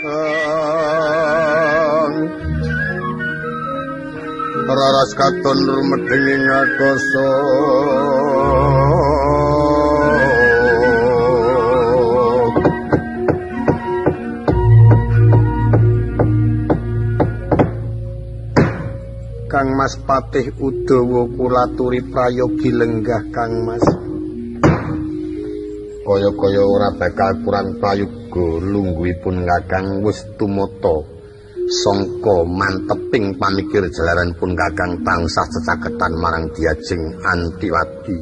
Raras katon rumedhing ing akasa. Kang Mas Patih Udawa kula aturi prayogi lenggah Kang Mas. Kaya-kaya ora bakal kurang prayoga lungguhipun Kakang wis tumata sangka manteping pamikir jalaran pun Kakang tansah cecaketan marang Diajeng Antiwati.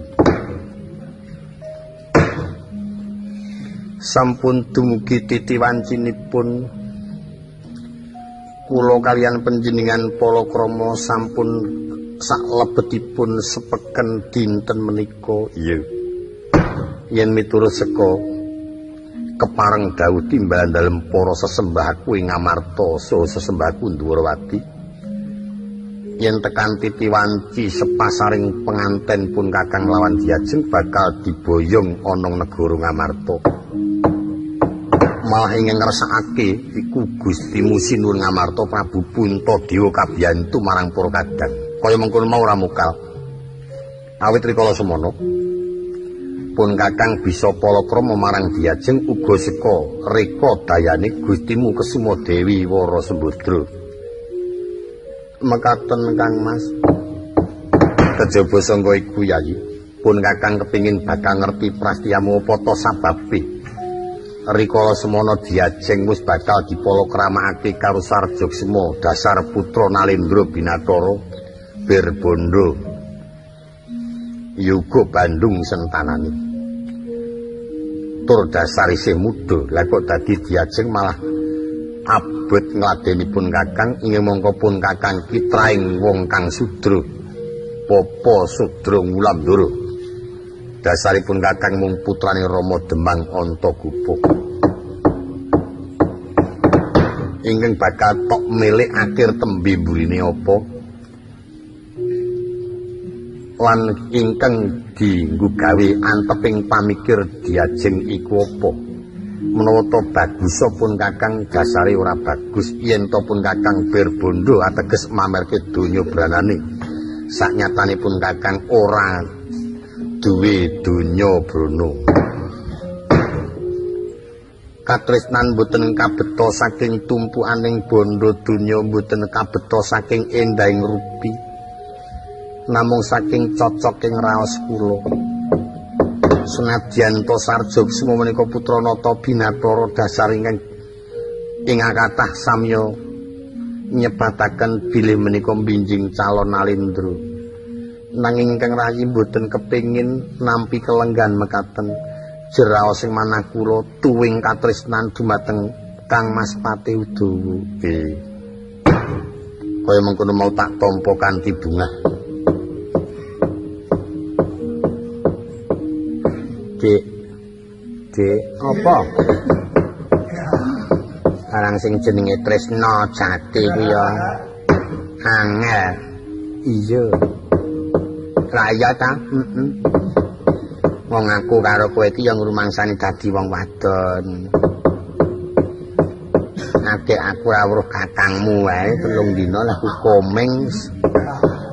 Sampun dumugi titi wancinipun kula kaliyan panjenengan palakrama sampun saklebetipun sepeken dinten menika. Iya. Yen miturut seka kepareng dawuh timbalan dalem para sesembahku ing Ngamarta saha sesembahku Ndhuwarawati, yen tekan titi wanci sepasaring penganten pun Kakang lawan Diajeng bakal diboyong ana negara Ngamarta. Malah ingkang ngersakake iku Gustimu Sinuwun Ngamarta Prabu Puntadewa kabiyantu marang para kadang. Kaya mengkono mau ora mukal. Awit rikala semono pun Kakang bisa palakrama marang Diajeng uga seka reka dayane Gustimu Kesuma Dewi Wara Sembadra. Mekaten Kang Mas. Kejaba sangka iku Yayi, pun Kakang kepingin bakal ngerti prastiyamu apa to sababe rikala semono Diajeng wis bakal dipalakramakake karo Sarjoksma dasar putra Nalendra Binatara Birbondo Yuga Bandung sentanane. Tur dasar isih muda, lah kok dadi Diajeng malah abot ngladenipun Kakang ingin mongko pun Kakang kitraing wong kang sudra. Popo sudra ngulamdara. Dasaripun Kakang mung putrane Rama Demang Antagopa. Ingkang bakal tok milik akhir tembe mburine apa? Lan ingkang dienggo gawe anteping pamikir Diajeng iku apa? Menawa to bagus pun Kakang dasare ora bagus, yen to pun Kakang berbondo ateges mamerke donya branane. Saknyatanipun Kakang ora duwe donya brana. Katresnan boten kabeta saking tumpukaning bondo donya, boten kabeta saking endahing rupi, namung saking cocoking raos kula. Senadyan to Sarjoksma menika putra Nata Binatara dasar ingkang ing kathah samya nyebataken bilih menika mbinjing calon Nalendra. Nanging ingkang rayi mboten kepingin nampi kelenggan mekaten. Jeraos sing manah kula tuwing katresnan dumateng Kang Mas Patih Udawa. Kaya mengkono mau tak tampa kanthi bungah. Dik, Dik, apa? Barang sing jenenge tresna jati ku ya angel. Iya. Raya ta? Heeh. Wong aku karo kowe iki ya ngrumangsani dadi wong wadon. Adek aku ora weruh kakangmu wae 3 dina lah aku komeng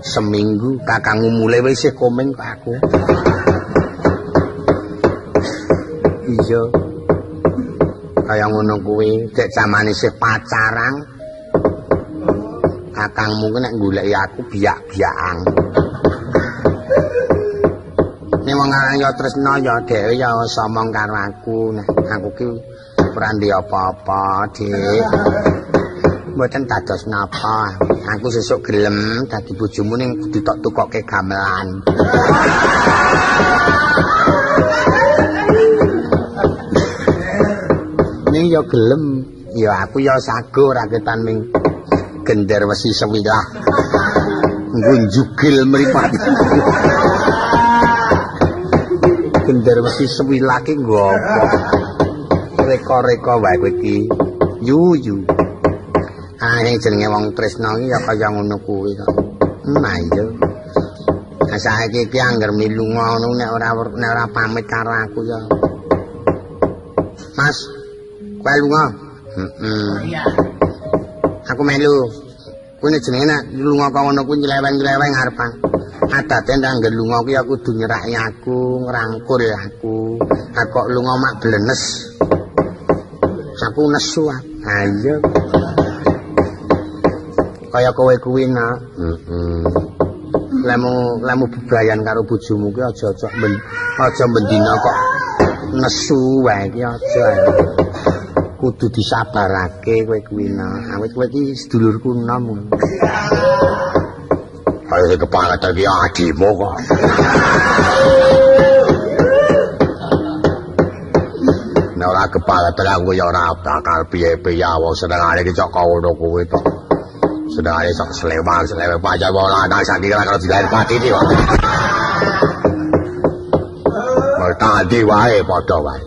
seminggu, kakangmu mule wis isih komeng kok aku. Iya. Kaya ngono kuwi, dek jamane isih pacaran. Kakangmu ki nek goleki aku biak-biakan. Nek wong aran ya tresna ya dhewe ya somong karo aku. Nek aku ki ora ndek apa-apa, Dik. Mboten dados napa. Aku sesuk gelem dadi bojomu ning kudu tok tukoke gamelan. Ning ya gelem, ya aku ya sago raketan ming gender wesi sewilah. Nggo njugil mripat. Gender wesi sewilah ki nggo apa? Reka-reka wae kowe iki. Yuyu. Ah jenenge wong tresna iki ya kaya ngono kuwi kok. Iya. Nah saiki iki angger milu ngono nek ora pamit karo aku ya. Mas, kowe lunga. Heeh. Aku melu. Kuwi jenenge nek lunga kok ngono kuwi nyeleweng-nyeleweng arepan. Adate nang lunga kuwi aku kudu nyeraki aku, ngrangkul aku. Aku kok lunga mak blenes. Aku nesu. Ha iya. Kaya kowe kuwi nak. Heeh. Lemu bebrayan karo bojomu kuwi aja-aja aja bendina kok nesu wae iki aja. Kudu disabarake kowe kuwi nak. Awit kowe iki sedulurku nom. Ayo kepanget iki adimu kok. Nek ora kepanget aku ya ora bakal piye-piye wong senengane iki cok ngono kuwi to. Senengane sok slewang-slewang pacar wong lanang saiki ora karo dilair pati iki kok. Mertadi wae padha wae.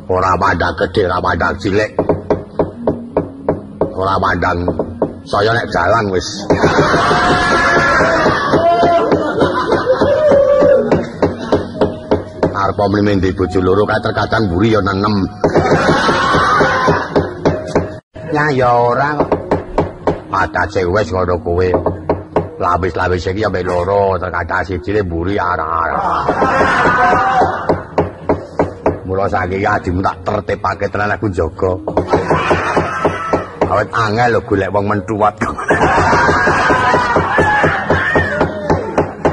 Ora pandang gedhe, ora pandang cilik. Ora pandang saya nek jalan wis. Arep mlime ndi bojo loro kae terkadang mburi ya nenem. Ya ya ora kok. Adace wis ngono kuwi. Lawis-lawis iki ya mek loro, terkadang sijine mburi arah-arah. Mula saiki adimu tak tertibake tenan aku njaga. Awet angel lho golek wong mentuwat.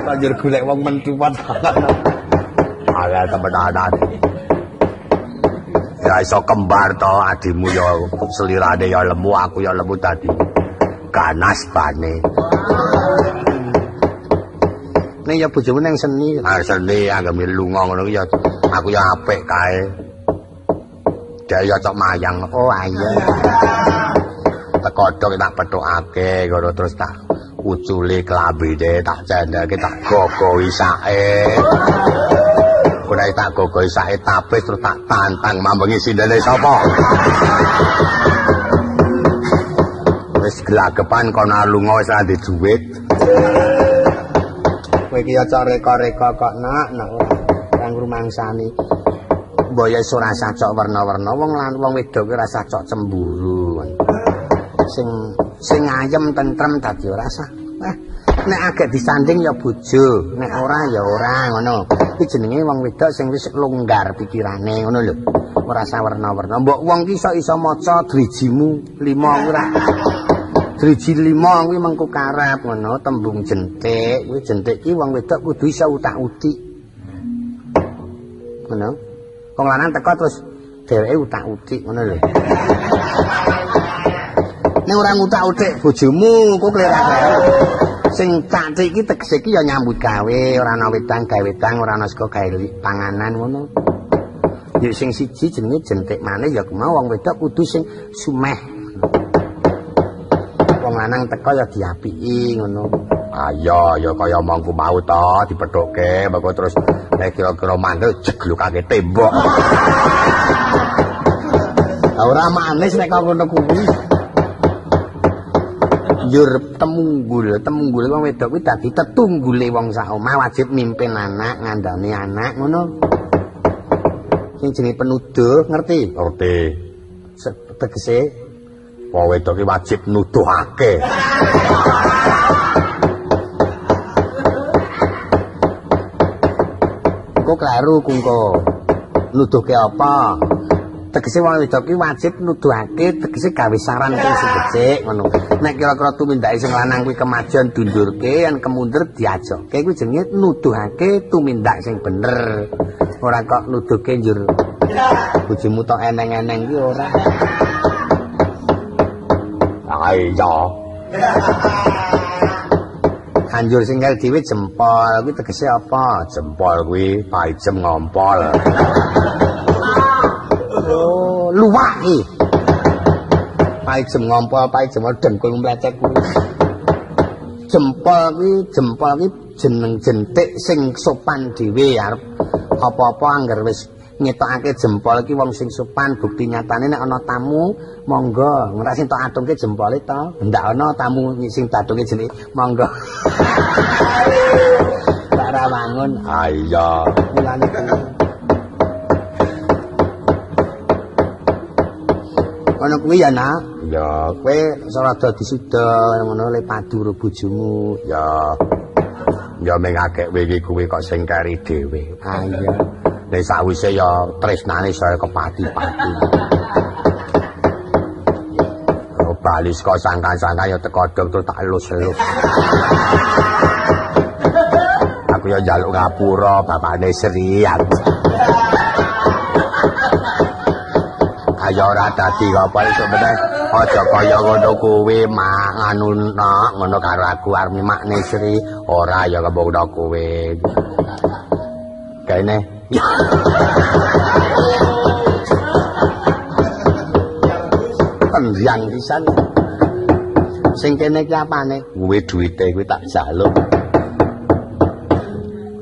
Banjur golek wong mentuwat. Angel temenanan. Ya iso kembar to adimu ya selirane ya lemu aku ya lemu tadi. Ganas bane. Ning ya bojomu nang seni. Ah seni anggere lunga ngono ki ya aku ya apik kae. Dia ya cok mayang. Oh iya. Tekodok tak pethukake ngono terus tak uculi klambine tak cendhake tak gogohi sake. Ora tak gogohi sake tapis terus tak tantang mambengi sindene sapa. Wis gelagepan kono lunga wis ora ndek dhuwit. Kowe iki aja reka-reka kok nak, nak ora ngrumangsani. Mbok ya iso rasa cok werna-werna wong lan wong wedok ki rasa cok cemburu. Sing sing ayem tentrem dadi ora sah. Nek agek disanding ya bojo, nek ora ya ora ngono. Iki jenenge wong wedok sing wis longgar pikirane ngono lho. Ora sah werna-werna. Mbok wong ki iso maca drijimu 5 kuwi ora. Driji 5 kuwi mengko karep ngono, tembung jentik. Kuwi jentik ki wong wedok kudu iso utak-utik. Ngono. Wong lanang teko terus dheweke utak-utik ngono lho. Nek ora ngutak-utik bojomu kok klerak-kleru. Sing cantik iki tegese iki ya nyambut gawe, ora ana wedang gawe wedang, ora ana sego gawe panganan ngono. Ya sing siji jenenge jentik maneh ya mau wong wedok kudu sing sumeh. Wong lanang teko ya diapiki ngono. Ayo ya kaya mongku mau to dipethukke mengko terus nek kira-kira mantel jeglukake tembok. Ora manis nek kok ngono kuwi. Njur temunggul, temunggul wong wedok kuwi dadi tetunggule wong sak omah wajib mimpin anak, ngandani anak ngono. Sing jenenge penuduh, ngerti? Ngerti. Tegese wong wedok ki wajib nuduhake. Kok kleru kungko. Nuduhke apa? Tegese wong wedok ki wajib nuduhake, tegese gawe saran sing becik ngono. Nek kira-kira tumindake sing lanang kuwi kemajuan dundurke, yen kemundur diajokke kuwi jenenge nuduhake tumindak sing bener. Ora kok nuduhke njur bojomu tok eneng-eneng kuwi ora. Ayo. Anjur sing kali dhewe jempol kuwi tegese apa? Jempol kuwi paijem ngompol. Oh, luwak iki. Paijem ngompol, paijem dengkul mlecek kuwi. Jempol kuwi jeneng jentik sing sopan dhewe arep apa-apa angger wis ngetokake jempol iki wong sing sopan bukti nyatane nek ana tamu monggo ora sing tok atungke jempole to ndak ana tamu sing datungke jenenge monggo. Tak ra wangun. Ha iya mulane kuwi. Ngono kuwi ya, Nak. Ya, kowe rada disuda ngono le padu karo bojomu. Ya. Ya meng akeh wingi kuwi kok sing keri dhewe. Ah iya. Nek sawise ya tresnane saya kepati-pati. Oh, bali kok sangkan-sangkan ya teko dong terus tak elus-elus. Aku ya njaluk ngapura bapakne Sri. Ayo ora dadi apa iso meneh aja kaya ngono kuwi mak anu nak ngono karo aku arep makne Sri ora ya kembungno kowe. Kene tendang pisan. Sing kene iki apane? Kuwi duwite kuwi tak jaluk.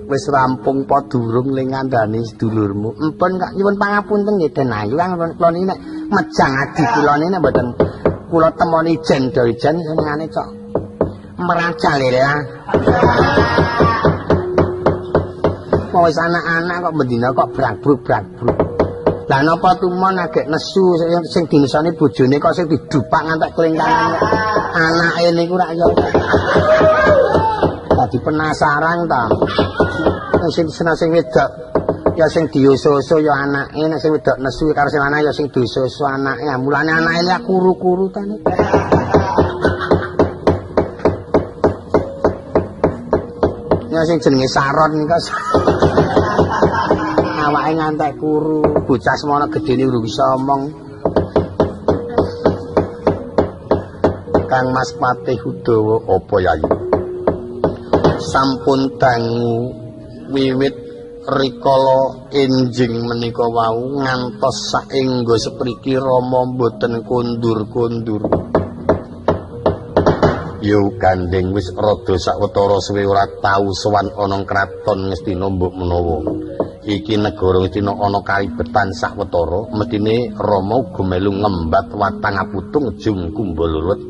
Wis rampung apa durung ling ngandani sedulurmu? Empun kak nyuwun pangapunten nggih Den Ayu kula niki nek mejang adi kula niki nek mboten kula temoni ijen do ijen senengane cok merajalela. Wis anak-anak kok bendina kok brak-bruk-brak-bruk. Lah napa tumon agek nesu sing dinesoni bojone kok sing didupak ngantek klengkangan anake niku rak ya. Dadi penasaran ta. Sing sing wedok ya sing diusu-usu ya anake, nek sing wedok nesu karo sing lanang ya sing diusu-usu anake. Mulane anake lak kuru-kuru ta niku. Ya sing jenenge Saron niku awake ngantek kuru, bocah semono gedene urung bisa omong. Kang Mas Patih Udawa apa Yayi? Sampun dangu wiwit rikala enjing menika wau ngantos saengga sepriki Rama mboten kondur-kondur. Yo gandeng wis rada sawetara suwe ora tau sowan ana kraton Ngastina mbok menawa. Iki negara Ngastina ana karibetan sawetara, mestine Rama uga melu ngembat watang aputung jung kumbalurut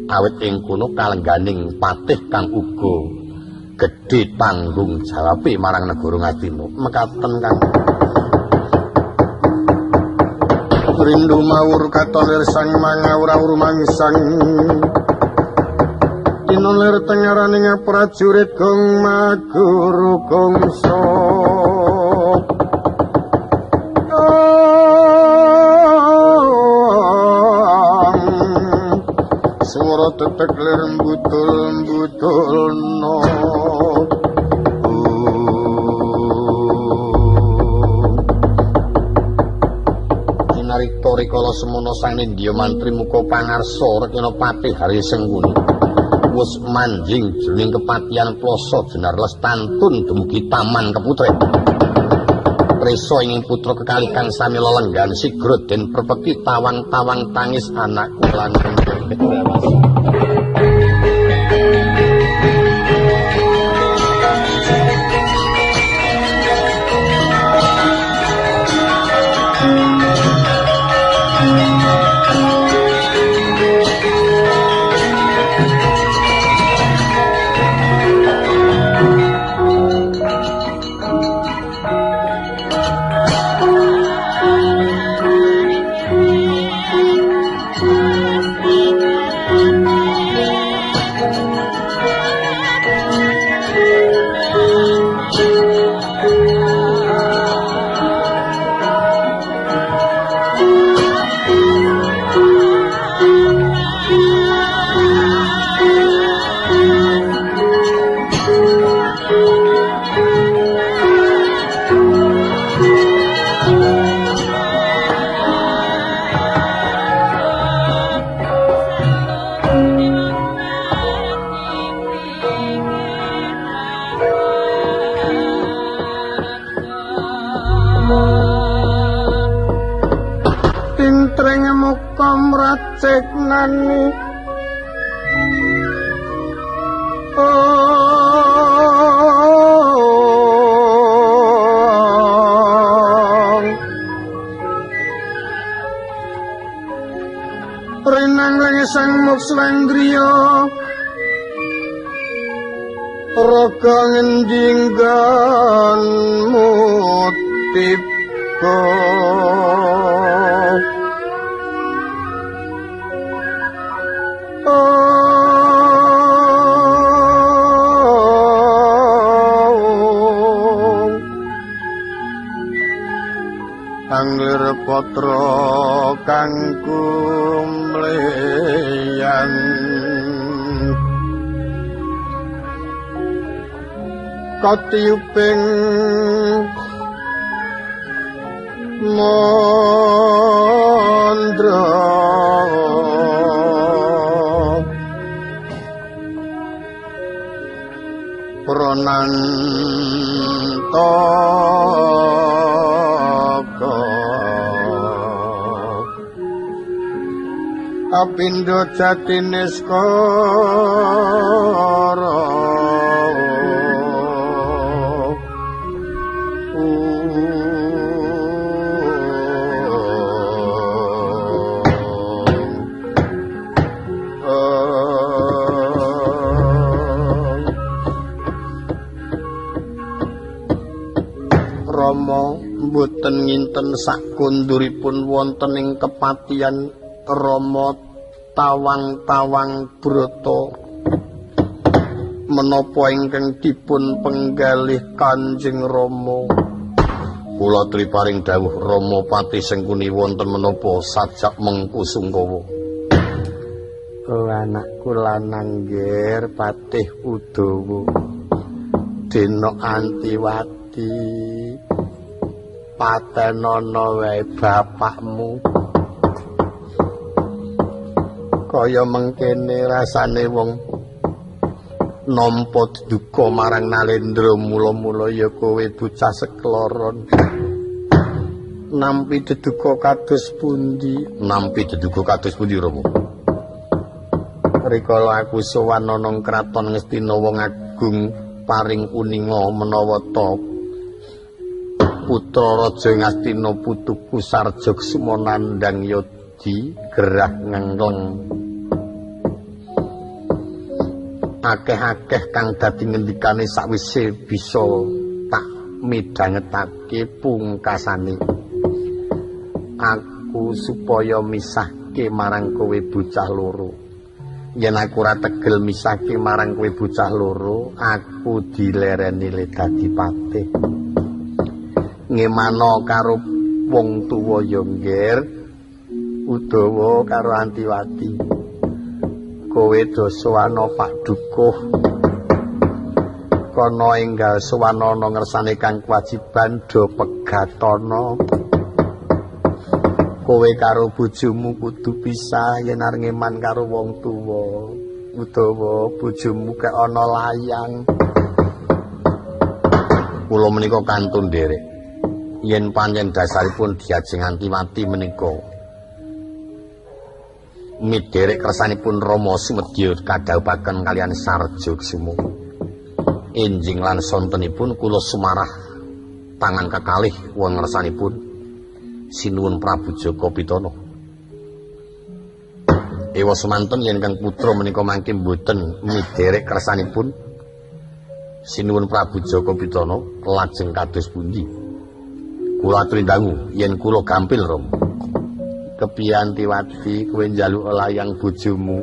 awit ing kono kalengganing patih kang uga gedhe tanggung jawabe marang negara Ngastina. Mekaten Kang. Rindu mawur katon lir sang mangawur mangsang. Tinolir tengaraning prajurit gong maguru gongso. Swara tetek lir mbutul-mbutulno. Kinarikta rikala semono sang nindya mantri muka pangarsa Rekena Patih Harya Sengkuni wis manjing jroning kepatihan Plasa jenar lestantun dumugi Taman Keputren. Prisa ing putra kekalih kang sami lelenggan sigra den prepeki tawang-tawang tangis anakku lan Sangriya raga ngendi nggonmu tiba. patra kang kumleyang katiyuping mandra pranantaka apindo jatine skara. Rama mboten nginten sakunduripun wonten ing kepatihan Rama tawang-tawang brata menapa ingkang dipun penggalih Kanjeng Rama. Kula triparing dawuh Rama Pati Sengkuni wonten menapa sajak mengku sungkawa. Oh anakku lanang nger Patih Udawa dena Antiwati patenono wae bapakmu kaya mengkene rasane wong nampa duka marang Nalendra mula-mula ya kowe bocah sekloron. Nampi deduka kados pundi? Nampi deduka kados pundi Rama? Rikala aku sowan ana kraton Ngastina wong agung paring uninga menawa ta putra raja Ngastina putuku Sarja Kusuma nandhang yadi gerah ngengleng. Akeh-akeh kang dadi ngendikane sakwise bisa tak midhangetake pungkasane. Aku supaya misahke marang kowe bocah loro. Yen aku ora tegel misahke marang kowe bocah loro, aku dilereni le dadi patih. Ngemana karo wong tuwa ya ngger, Udawa karo Antiwati. Kowe do sowana Pak Dukuh. Kono enggal sowana ana ngersane kang kewajiban do pegatana. Kowe karo bojomu kudu pisah yen arep ngeman karo wong tuwa. Udawa bojomu kek ana layang. Kula menika kantun nderek. Yen pancen dasaripun diajeng Antiwati menika miderek kersanipun Rama sumedya kadhawuhaken kaliyan Sarja Kusuma. Enjing lan sontenipun kula sumarah tangan kekalih wonten ngersanipun Sinuwun Prabu Jaka Pitana. Ewa semanten yen kang putra menika mangke mboten miderek kersanipun Sinuwun Prabu Jaka Pitana lajeng kados pundi? Kula aturi dangu yen kula gampil Rama. Kepiye Antiwati kowe njaluk layang bojomu?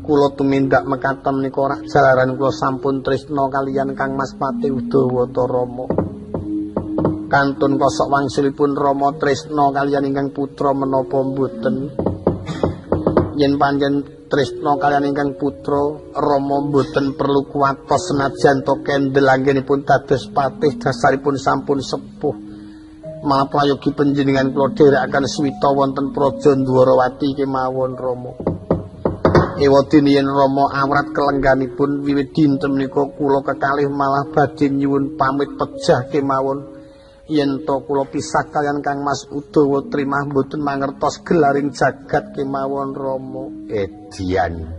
Kula tumindak mekaten menika ora jalaran kula sampun tresna kaliyan Kang Mas Patih Udawa ta Rama. Kantun kosok wangsulipun Rama tresna kaliyan ingkang putra menapa mboten? Yen pancen tresna kaliyan ingkang putra, Rama mboten perlu kuwatos senajan to kendel anggenipun dados patih dasaripun sampun sepuh. Maprayogi panjenengan kula dherekaken suwita wonten Praja Ndwarawati kemawon Rama. Ewadene yen Rama awrat kelengganipun wiwit dinten menika kula kekalih malah badhe nyuwun pamit pejah kemawon. Yen to kula pisah kaliyan Kang Mas Udawa trimah mboten mangertos gelaring jagat kemawon Rama. Edian.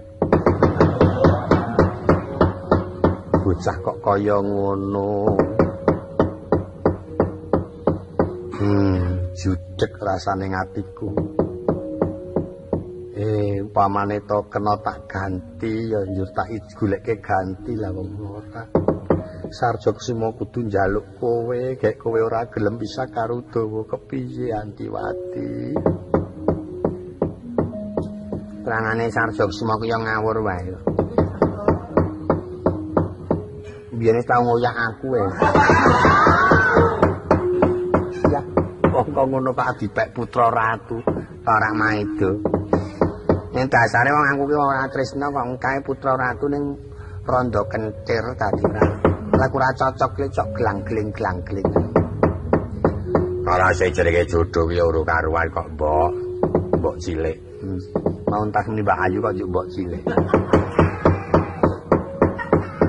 Bocah kok kaya ngono. Judeg rasane atiku. Upamane to kena tak ganti ya njur tak goleke ganti lah wong ora. Sarja Kusuma kudu njaluk kowe, gek kowe ora gelem pisah karo Udawa kepiye Antiwati? Terangane Sarja Kusuma ku ya ngawur wae. Biyen tau ngoyak aku e. Ya. Wong kok ngono kok dipek putra ratu, ora maido. Yen dasare wong aku ki ora tresna kok kae putra ratu ning rondo kencir dadi ora. Lah ora cocok ki cok gelang-geling gelang-geling. Ora sing jenenge jodoh ki ora karuan kok, Mbok. Mbok cilik. Mau entah muni Mbak Ayu kok njuk mbok cilik.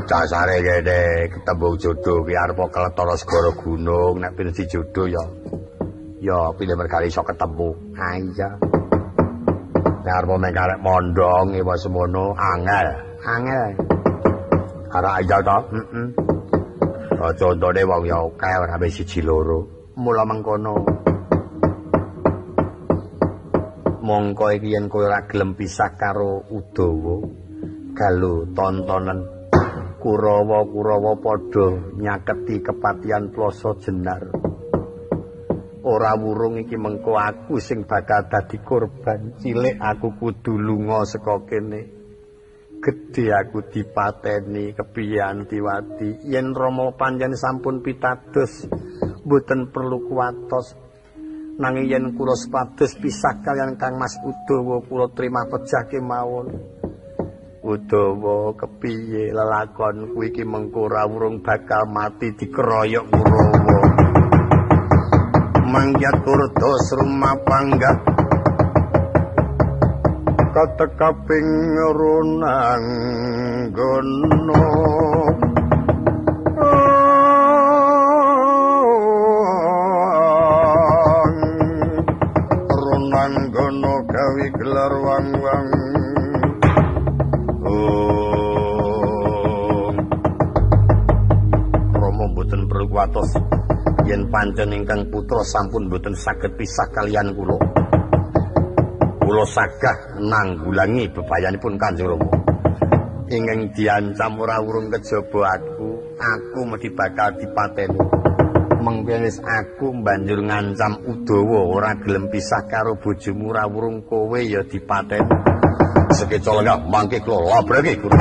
Dasare kene ketemu jodoh ki arep keletara segara gunung, nek pilih jodoh ya ya pilih mergane iso ketemu. Ha iya. Nek arep meng karek mondong ewa semono angel. Angel. Ora iya to? Heeh. Contone wong ya akeh ora wis siji loro. Mula mengkono. Mongko iki yen kowe ora gelem pisah karo Udawa, galu tontonen Kurawa-kurawa padha nyaketi kepatihan Plasa Jenar. Ora wurung iki mengko aku sing bakal dadi korban. Cilik aku kudu lunga saka kene. Gedhe aku dipateni kepiye Antiwati. Yen Rama pancen sampun pitados, mboten perlu kuwatos. Nanging yen kula sepados pisah kaliyan Kang Mas Udawa, kula trima pejah kemawon. Udawa kepiye lelakon kuwi iki mengko ora wurung bakal mati dikeroyok Kurawa. Manggyat turdos rumah panggah katekaping runanggono. Runanggono gawe gelar wang-wang. Rama mboten perlu kuwatos yen pancen ingkang putra sampun mboten saged pisah kaliyan kula. Kula sagah nanggulangi bebayanipun Kanjeng Rama. Ingkang diancam ora wurung kejaba aku mesti bakal dipateni. Mengko wis aku banjur ngancam Udawa ora gelem pisah karo bojomu ora wurung kowe ya dipateni. Sekeca lenggah mangke kula labrake guru.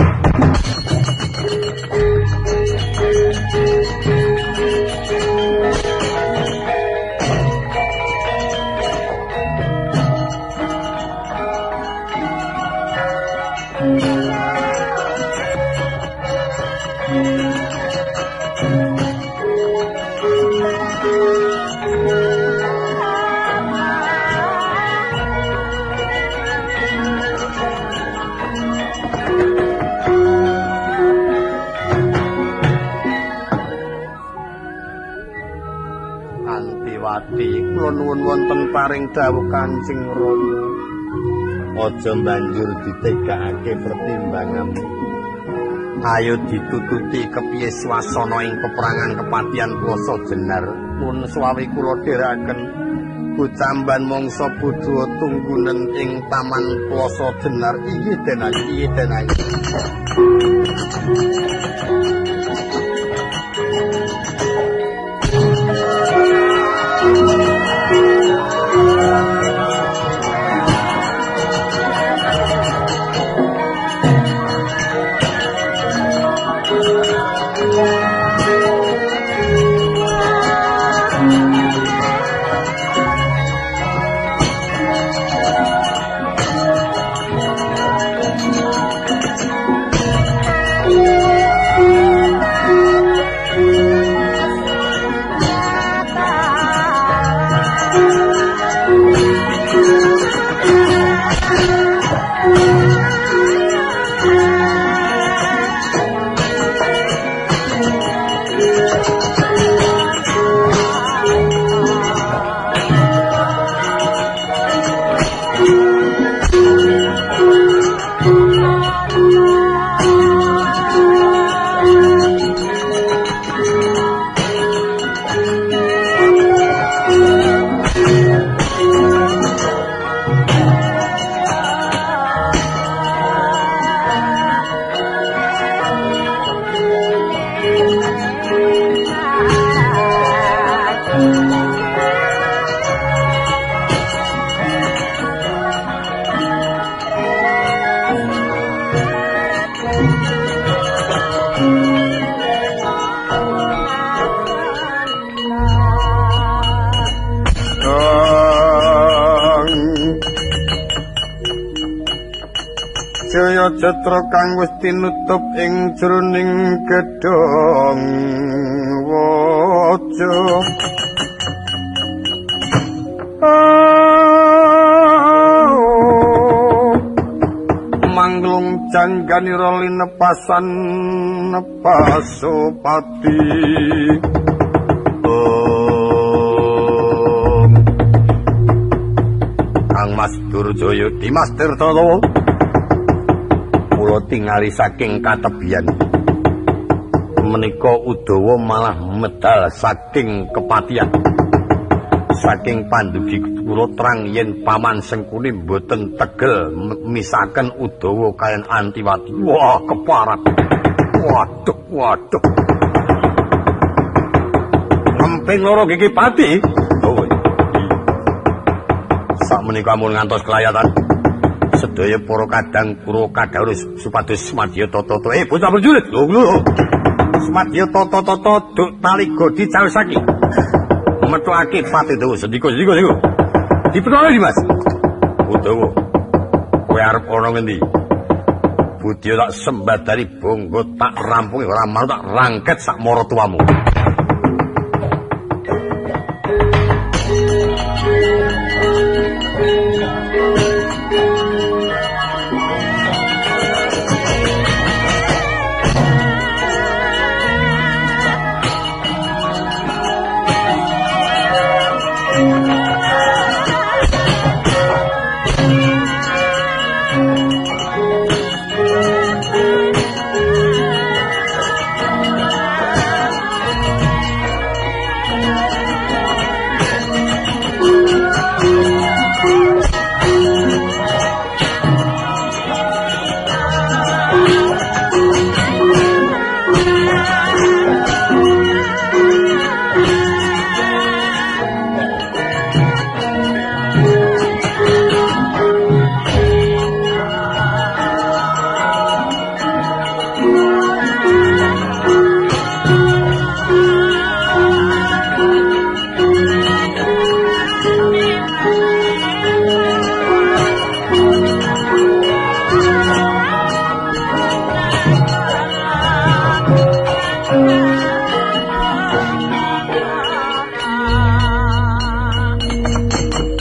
Kula nuwun wonten paring dawuh Kanjeng Rama. Aja banjur ditegakake pertimbanganmu. Ayo ditututi kepiye swasana ing peperangan kepatihan Plasa Jenar. Pun suwawi kula dherekaken bocamban mangsa bodho tunggunen ing Taman Plasa Jenar. Iki denayi, iki denayi. Jaya Jatra kang wis tinutup ing jroning gedhong waja. Mangglung jangganira linepasan Pasupati. Kang Mas Durjaya Dimas Tirtana, kula tingali saking katebian menika Udawa malah medal saking kepatihan. Saking pandugi kula terang yen Paman Sengkuni mboten tegel misaken Udawa kaliyan Antiwati. Wah, keparat. Waduh, waduh. Ngemping loro gigi pati. Oh. Sak menika ampun ngantos kelayatan. Sedaya para kadang kura kadhawuh supados sumadya tata-tata. Bocah prajurit. Lho, lho. Sumadya tata-tata duk tali godi cawisake. Metuake pati dawa sendika sendika niku. Dipetone Dimas. Udawa. Kowe arep ana ngendi? Budya tak sembadani bangga tak rampungi ora mau tak rangket sak maratuwamu.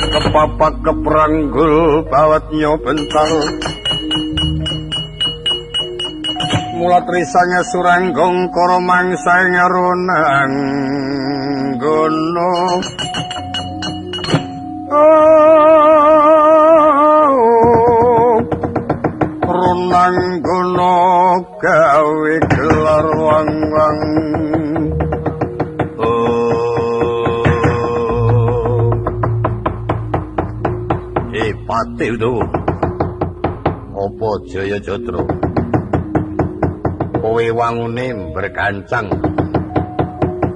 Kepapak kepranggul bawatnya bentar, mulat risanya suranggong koro mangsa ngarunang gono. Runang gono gawe gelar wang-wang. Pati Udawa. Apa Jaya Jatra? Kowe wangune bergancang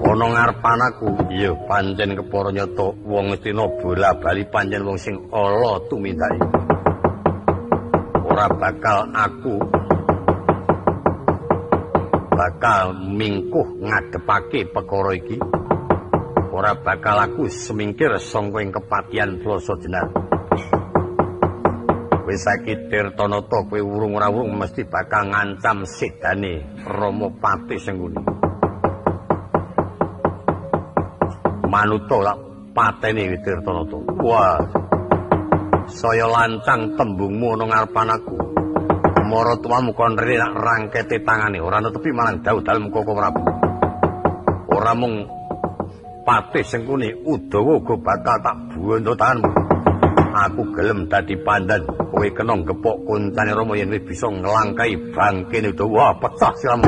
ana ngarepan aku. Iya, pancen kepara nyata wong Astina bola-bali pancen wong sing ala tumindake. Ora bakal aku bakal mingkuh ngadepake perkara iki. Ora bakal aku semingkir sangka ing kepatihan Plasa Jenar. Wis saiki Tirtanata kowe wurung ora wurung mesti bakal ngancam sedane Rama Patih Sengkuni. Manuta tak pateni Tirtanata. Wah. Saya lancang tembungmu ana ngarepan aku. Maratuwamu kon rene tak rangkete tangane, ora netepi marang dawuh dalem Koko Prabu. Ora mung Patih Sengkuni, Udawa uga bakal tak bondo tanganmu. Aku gelem dadi pandan, kowe kena gepok koncane Rama yen wis bisa nglangkai bangkene Udawa. Wah, pecah siramu.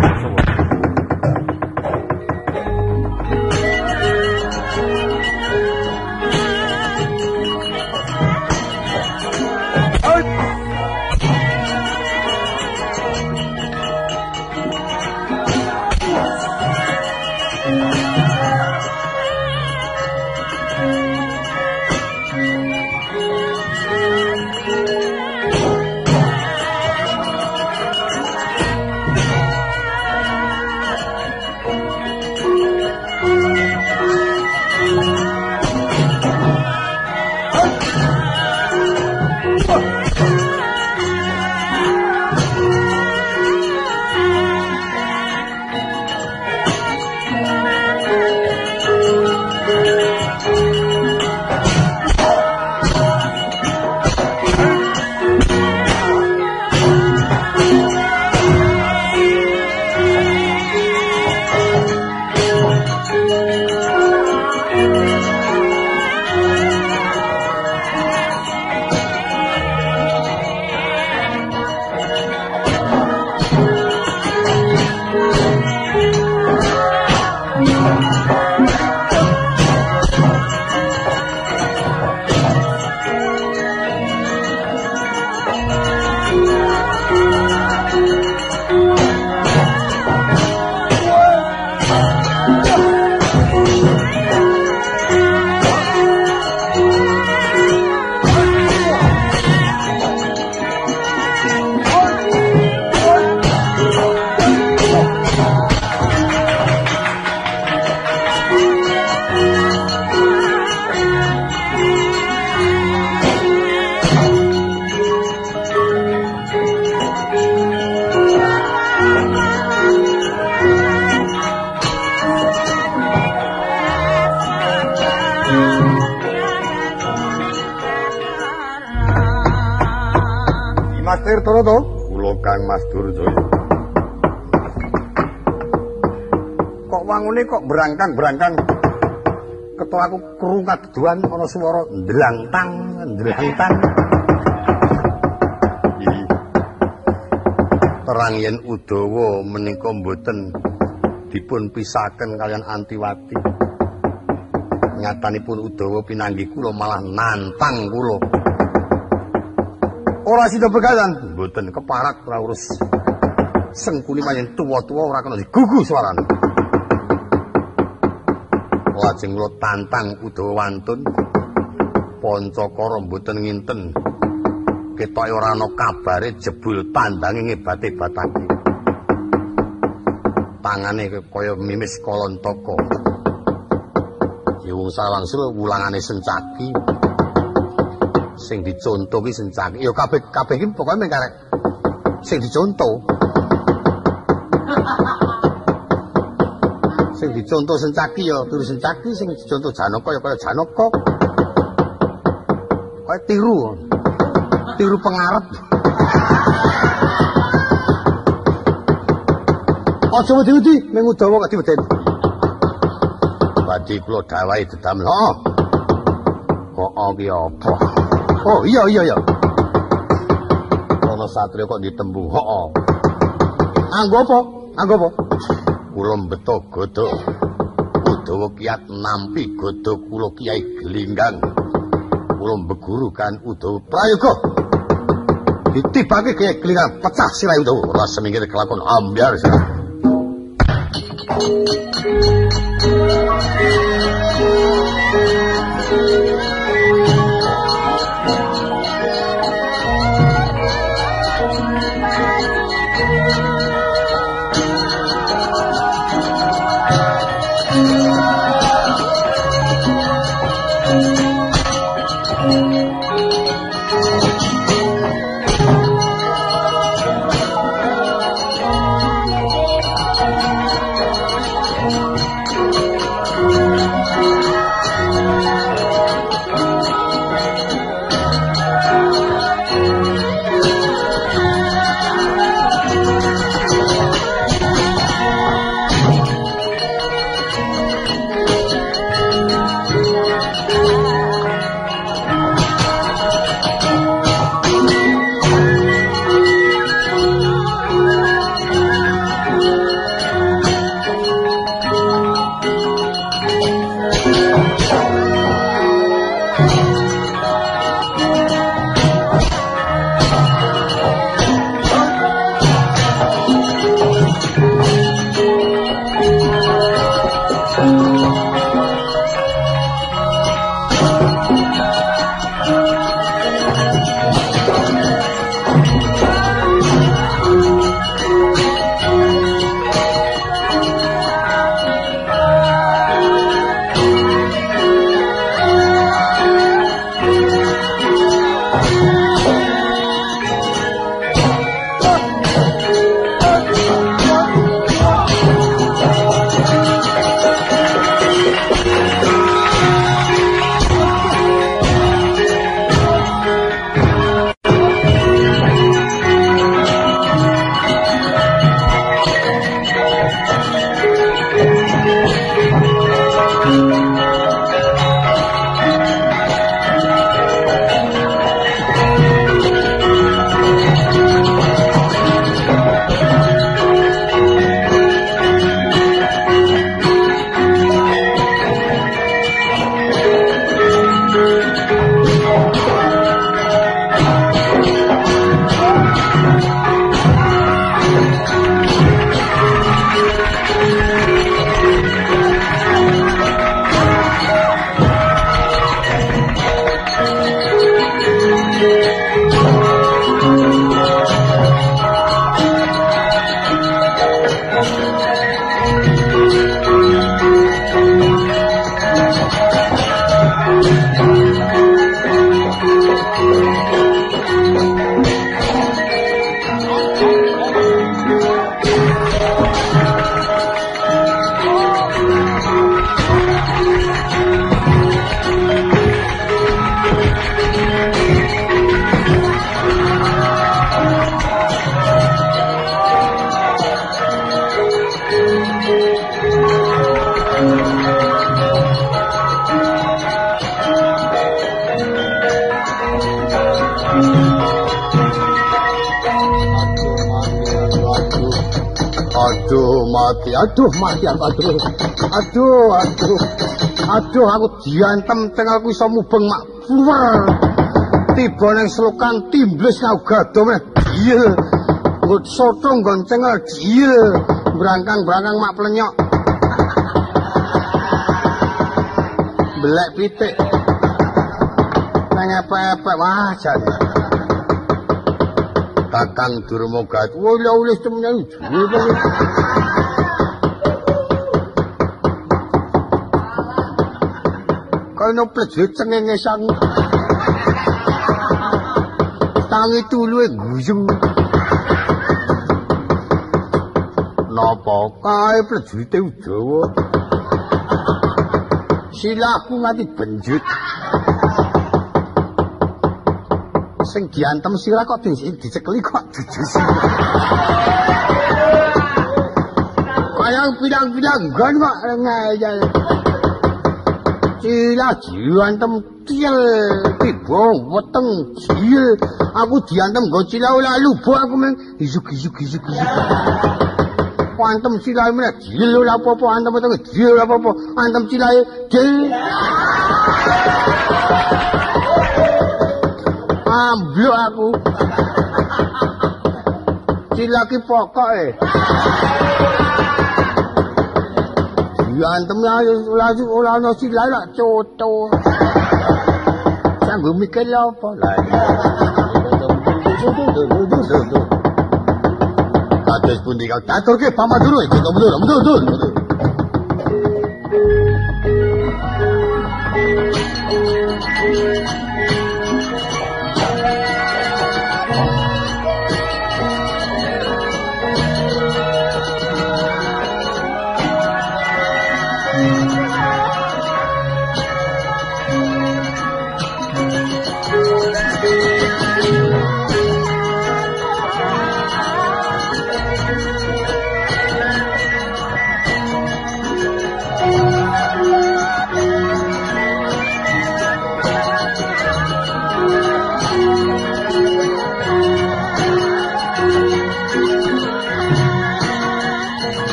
Mas Tirta to? Kula Kang Mas Durjaya. Kok wangune kok brangkang-brangkang. Ketok aku krungu kaduan ana swara ndlangtang, ndlangtang. Terang yen Udawa menika mboten dipun pisaken kaliyan Antiwati. Nyatanipun Udawa pinanggih kula malah nantang kula. Ora sida pegatan, mboten keparak ora urus. Sengkuni pancen tuwa-tuwa ora kena digugu suarane. Lajeng kula tantang Udawa wantun. Pancakara mboten nginten. Ketoke ora ana kabare jebul tandange ngebat-ebatake. Tangane kaya mimis kalontaka. Ya wong sawangsul wulangane Sencaki. Sing dicontoh ki Sencaki. Ya kabeh kabeh iki pokoke mung karek sing dicontoh. Sing dicontoh Sencaki ya tiru Sencaki, sing dicontoh Janaka ya kaya Janaka. Kaya tiru. Tiru pengarep. Aja wedi-wedi ming Udawa kok diwedeni. Badhe kula dawahi dedamel. Heeh. Heeh ki apa? Oh iya iya iya. Ana satriya kok ditembung. Heeh. Anggo apa? Anggo apa? Kula mbeto godha. Udawa kiat nampi godha kula Kyai Glinggang. Kula mbeguru kan Udawa prayoga. Ditibake Kyai Glinggang pecah sirahe Udawa. Ora semingkir kelakon ambyar sirah. Aduh mati, aduh mati aku, aduh. Aduh, aduh. Aduh aku diantem teng aku iso mubeng mak fluwer. Tiba ning selokan timbles ngau gado meneh. Iya. Nggo soto nggon cengel iya. Brangkang-brangkang mak plenyok. Belek pitik. Nang epek-epek wah jan. Kakang Durma Gat, wah ulih temen. Kono pleje cengenge sang. Tangi tuluwe guyu. Napa kae plejete Udawa? Silahku nganti benjut. Sing diantem sirah kok dicekeli kok jujus. Kaya pirang-pirang nggon kok ngeyel. Silah diantem tiel tiba weteng jil. Aku diantem nggo cilah ora lubu aku meng isuk isuk isuk isuk. Antem silahe meneh jil ora apa-apa, antem weteng jil ora apa-apa, antem silahe jil. Amblok aku. Cilaki pokoke. Diantem ora ono silahe lak coto. Sanggo mikir lha apa lah. Kados pundi kang aturke pamadura iki mundur mundur mundur.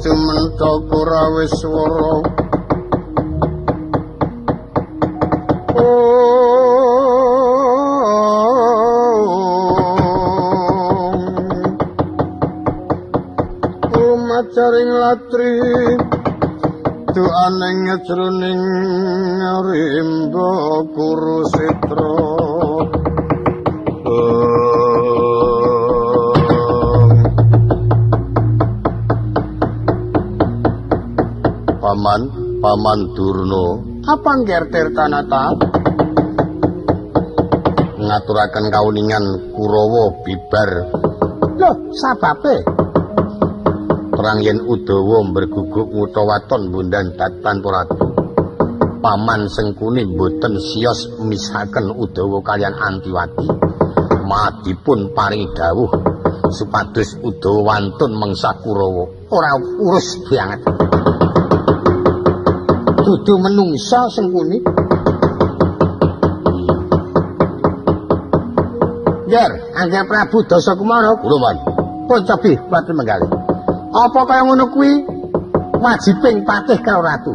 Cumenta Kuraweswara Umacaring latri duaning jroning rimba Kurusetra. Paman, Paman Durna, apa ngger Tirtanata? Ngaturaken kauningan Kurawa bibar. Loh, sababe? Terang yen Udawa mberguguk ngutha waton bundan datan ratu. Paman Sengkuni mboten siyos misahaken Udawa kaliyan Antiwati. Madipun paring dawuh supados Udawa wantun mengsah Kurawa. Ora urus banget. Dudu menungsa Sengkuni. Nger, Angga Prabu Dasakumara kula man. Pun cobi wonten menggalih. Apa kaya ngono kuwi wajibing patih karo ratu?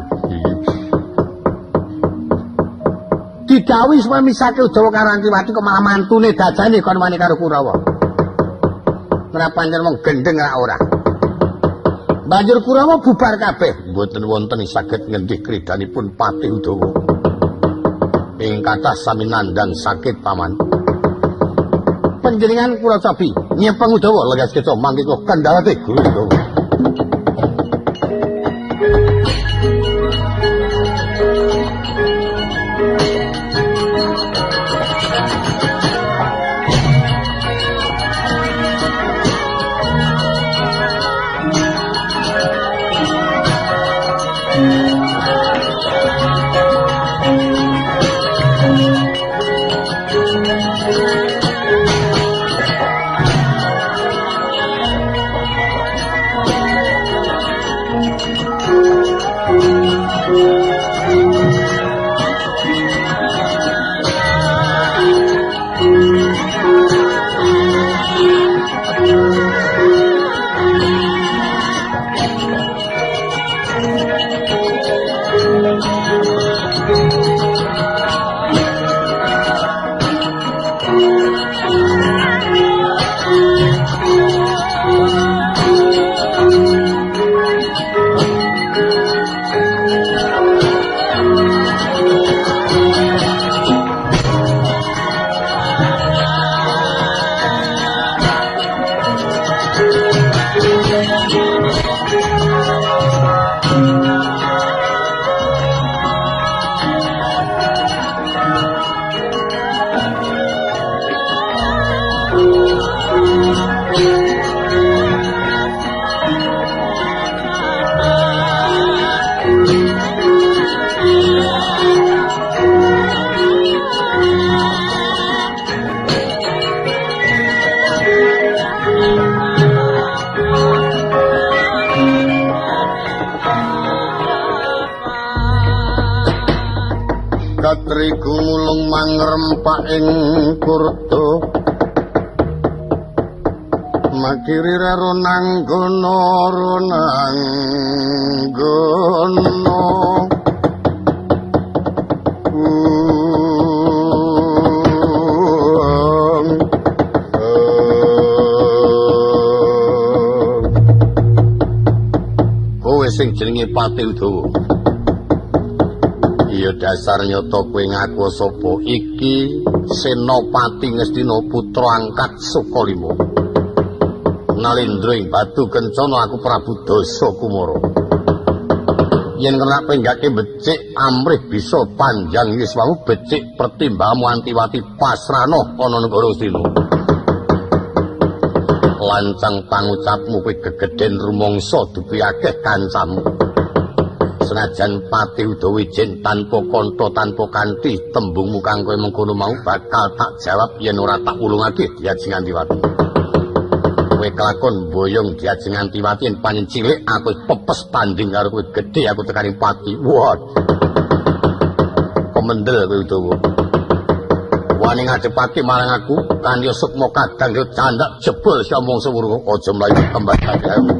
Didhawuhi supaya misake Udawa karo Antiwati kok malah mantune dajane kon wani karo Kurawa. Ora pancen wong gendeng ra ora. Banjur Kurawa bubar kabeh, mboten wonten saged ngendih kridanipun Patih Udawa. Ing kathah sami nandhang sakit paman. Panjenengan kula capi nyepeng Udawa legas keca mangke kula kandhalate Guru Udawa. Katriku mulung mangrempak ing kurta makiri ronanggono ronanggono kowe sing jenenge Patih Udawa. Iya dasar nyata kowe ngaku sapa iki Senopati Ngastina putra angkat Sukalima. Nalendra ing Batu Kencana aku Prabu Dasa Kumara. Yen kena penggake becik amrih bisa panjang yuswamu becik pertimbanganmu Antiwati pasrana ana negara Astina. Lancang pangucapmu kowe gegeden rumangsa dupi akeh kancamu. Senajan Patih Udawa ijen tanpa kantha tanpa kanthi tembungmu kang kowe mengkono mau bakal tak jawab yen ora tak wulungake Diajeng Antiwati. Kowe kelakon boyong Diajeng Antiwati yen pancen cilik aku pepes tanding karo kowe gedhe aku tekaning pati. Wah. Kemendel kowe Udawa. Wani ngadepake marang aku kanthi sukma kadang yo candak jebul siomong sewurung aja mlayu kembali aku.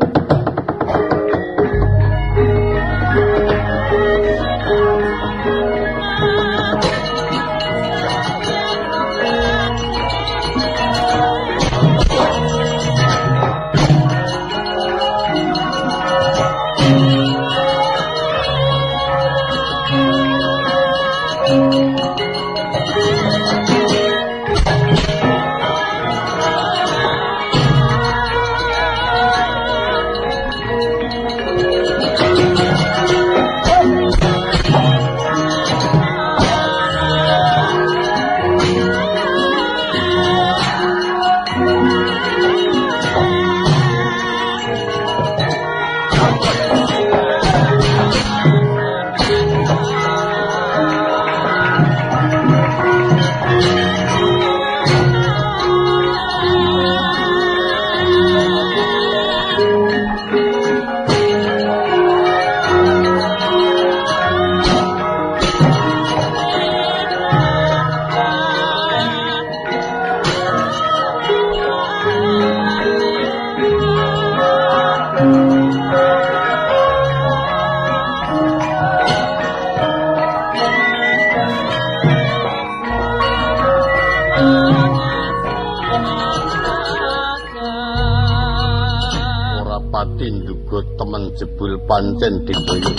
Jebul pancen diboyong.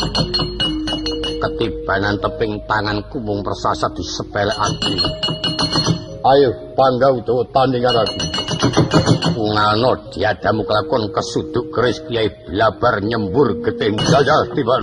Ketibanan teping tanganku mung persasat disepelekake. Ayo Pangga Udawa tanding karo aku. Ungano diadamu kelakon kesuduk keris Kiai Blabar nyembur getih jajal tiban.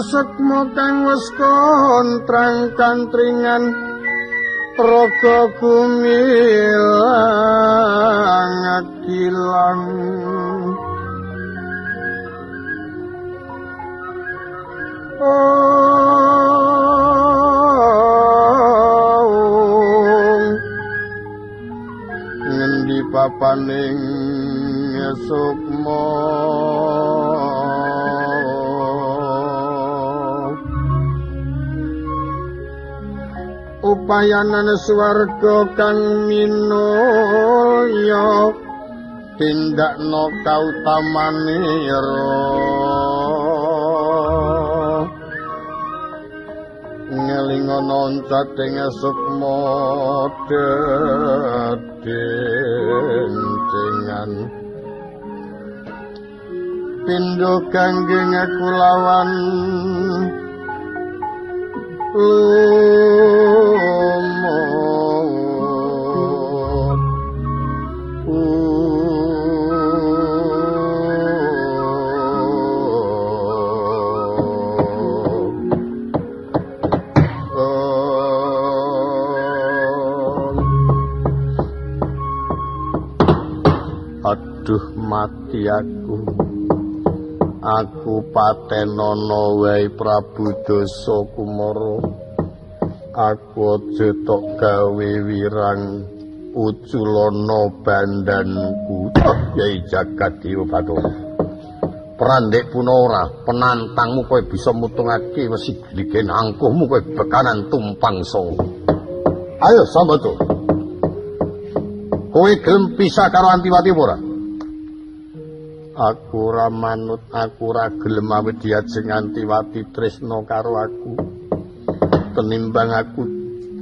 Sukma kang wis kontrang kantringan raga gumilang akilang. Ngendi papaning sukma upayanan swarga kang minulya tindakno kautamanira ngelingono oncating sukma dedengan pindho kangge kulawan lumut. Aduh mati aku. Aku patenono wae Prabu Dasa Kumara. Aku aja tok gawe wirang uculana bandanku. Yai Jagat Dewa Bathara. Prandek puna ora, penantangmu kowe bisa mutungake wesi gligen angkuhmu kowe bekanan tumpang sawa. Ayo Sambata. Kowe gelem pisah karo Antiwati apa ora? Aku ora manut, aku ora gelem awit diajeng Antiwati tresna karo aku. Tenimbang aku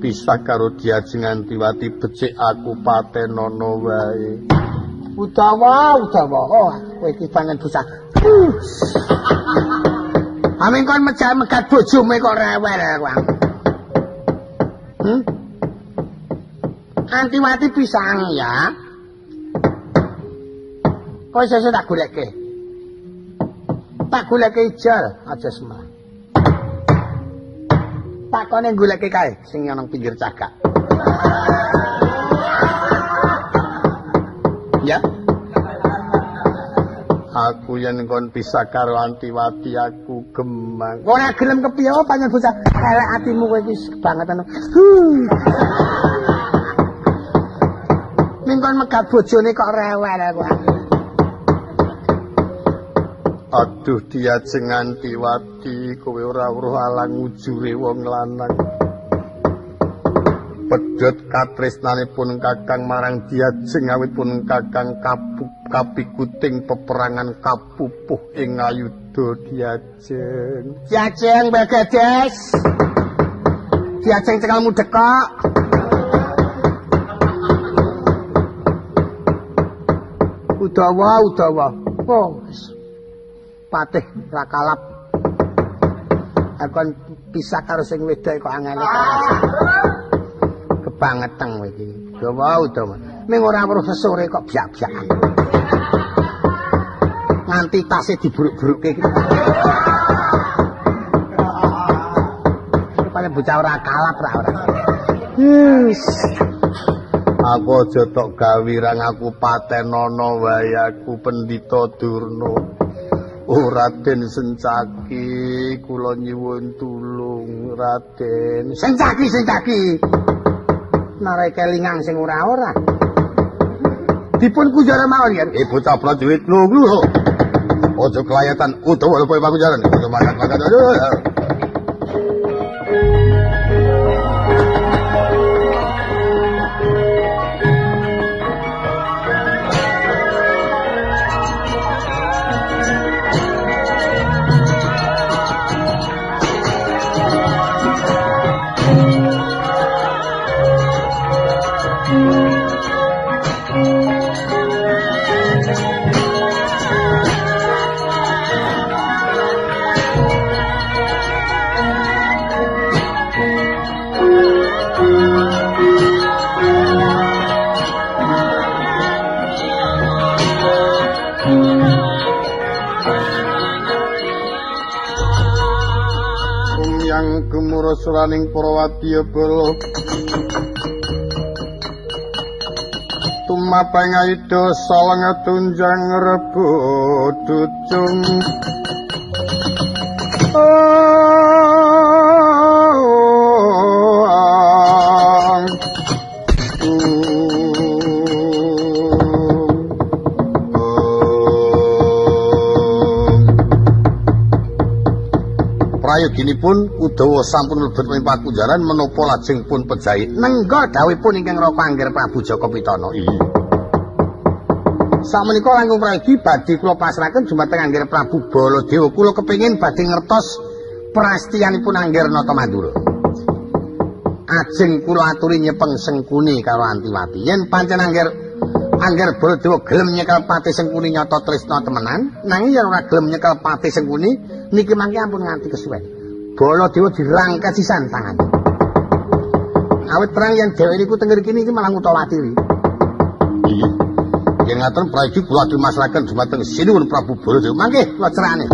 pisah karo diajeng Antiwati becik aku patenono wae. Udawa, Udawa. Oh, kowe iki pangen bocah. Amin kon megat bojomu kok rewel kowe. Antiwati pisang ya. Kowe sesuk tak goleke. Tak goleke ijol, aja semah. Takone goleke kae sing nang pinggir cagak. Ya. Aku yen kon pisah karo Antiwati aku gemang. Ora gelem kepiye pancen bocah elek atimu kowe iki kebangetan. Ning kon megat bojone kok rewel aku. Aduh Diajeng Antiwati, kowe ora weruh alang ujure wong lanang. Pedhot katresnanipun Kakang marang Diajeng awit pun Kakang kapikuting peperangan kapupuh ing ayuda Diajeng. Diajeng Bagades. Diajeng cekelmu dekok. Udawa, udawa. Oh, patih ra kalap. Akon pisah karo sing wedok kok angele karas. Kebangetan kowe iki. Udawa, udawa. Ning ora weruh sesore kok byak-byakan. Nganti tase diburuk-burukke iki. Paling bocah ora kalap ra ora. Yes. Aku aja tok gawirang aku patenono wae aku Pendhita Durna. Oh Raden Sencaki, kula nyuwun tulung Raden. Sencaki, Sencaki. Narai kelingan sing ora-ora. Dipun kunjara mawon yen. Bocah prajurit lho. Aja kelayatan utawa lupa pakunjaran. Makan-makan. Suraning para wadyabala tumapeng ayuda saleng tunjang rebo ducung. Prayoginipun Udawa sampun mlebet ing pakunjaran menapa lajeng pun pejahi nengga dawuhipun ingkang Raka Angger Prabu Jaka Pitana. Sakmenika langkung prayogi badhe kula pasrahaken dumateng Angger Prabu Baladewa. Kula kepengin badhe ngertos prastiyanipun Angger Nata Mandura. Ajeng kula aturi nyepeng Sengkuni karo Antiwati. Yen pancen Angger Baladewa gelem nyekel pati Sengkuni nyata tresna temenan, nanging yen ora gelem nyekel pati Sengkuni niki mangke ampun nganti kesuwen. Baladewa dirangkas sisan tangan. Awit terang yen dheweke niku teng mriki niki malah ngutawatiri. Iya. Yen ngaten prayogi kula dimasrahaken dumateng Sinuwun Prabu Baladewa. Mangke kula cerane.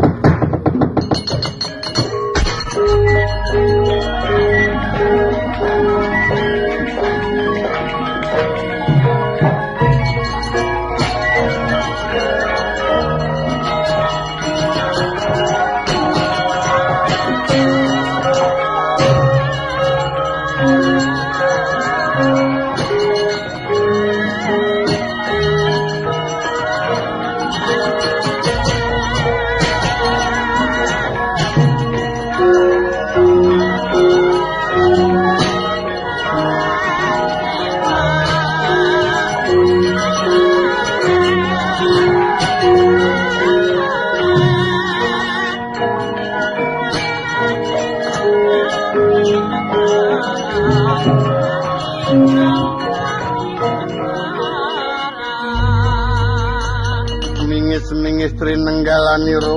Mingis-mingis trinenggalanira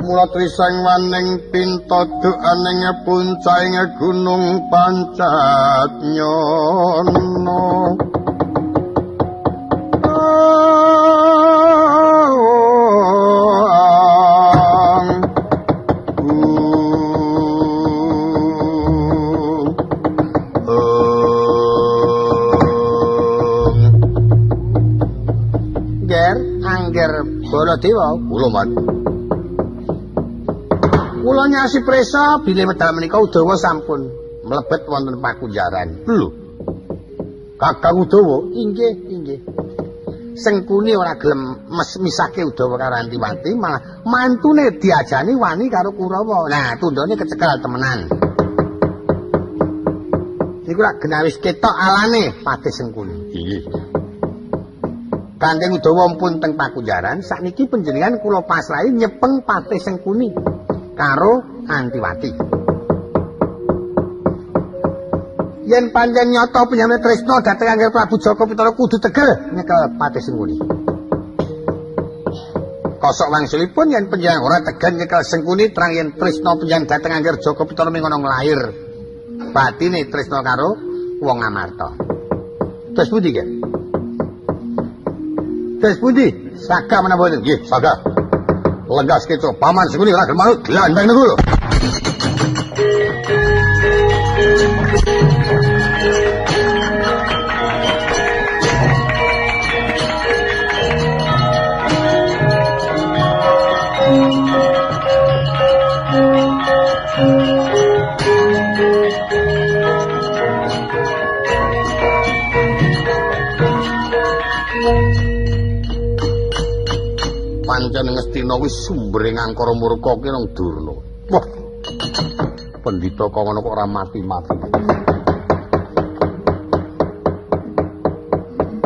mula trisang waning pintoduk aning puncaing gunung Pancat Nyono. Baladewa kula man. Kula nyasi prisa bilih medal menika Udawa sampun mlebet wonten pakunjaran. Lho. Kakang Udawa? Inggih, inggih. Sengkuni ora gelem misahke Udawa karo Antiwati, malah mantune diajani wani karo Kurawa. Nah, tundone kecekel temenan. Niku lak genawis ketok alane Patih Sengkuni. Inggih. Kanjeng Udawa pun teng pakunjaran, sakniki panjenengan kula pasrahi nyepeng Patih Sengkuni karo Antiwati. Yen pancen nyata panjenengan tresna dhateng Angger Prabu Jaka Pitana kudu tegel nyekel Patih Sengkuni. Kosok wangsulipun yen panjenengan ora tegel nyekel Sengkuni, terang yen tresna panjenengan dhateng Angger Jaka Pitana ming ana nglair batine tresna karo wong Amarta. Terus pundi, Ki? Terus pundi? Saga menapa mboten? Nggih, saga. Lenggah sekeca paman Sengkuni ora gelem manut, glandang niku lho. Pancen Ngastina kuwi sumbere ngangkara murka ki nang Durna. Wah. Pendhita kok ngono kok ora mati-mati.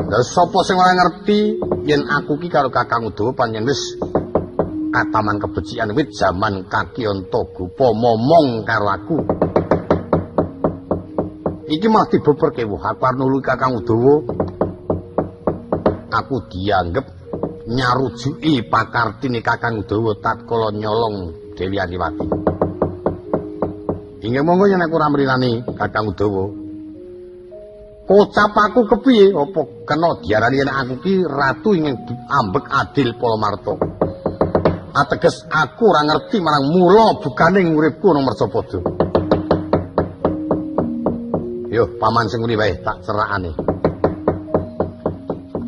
Lah sapa sing ora ngerti yen aku ki karo Kakang Udawa pancen wis kataman kebecikan wit jaman Kaki Antagopa momong karo aku. Iki malah dibeberke wah aku arep nulungi Kakang Udawa. Aku dianggep nyarujuki pakartine Kakang Udawa tatkala nyolong Dewi Antiwati. Inggih monggo yen aku ora mrinani Kakang Udawa. Kocap aku kepiye? Apa kena diarani yen aku ki ratu ingkang ambek adil Palamarta. Ateges aku ora ngerti marang mula bukaning uripku nang Mercapada. Yo paman Sengkuni wae tak cerakane.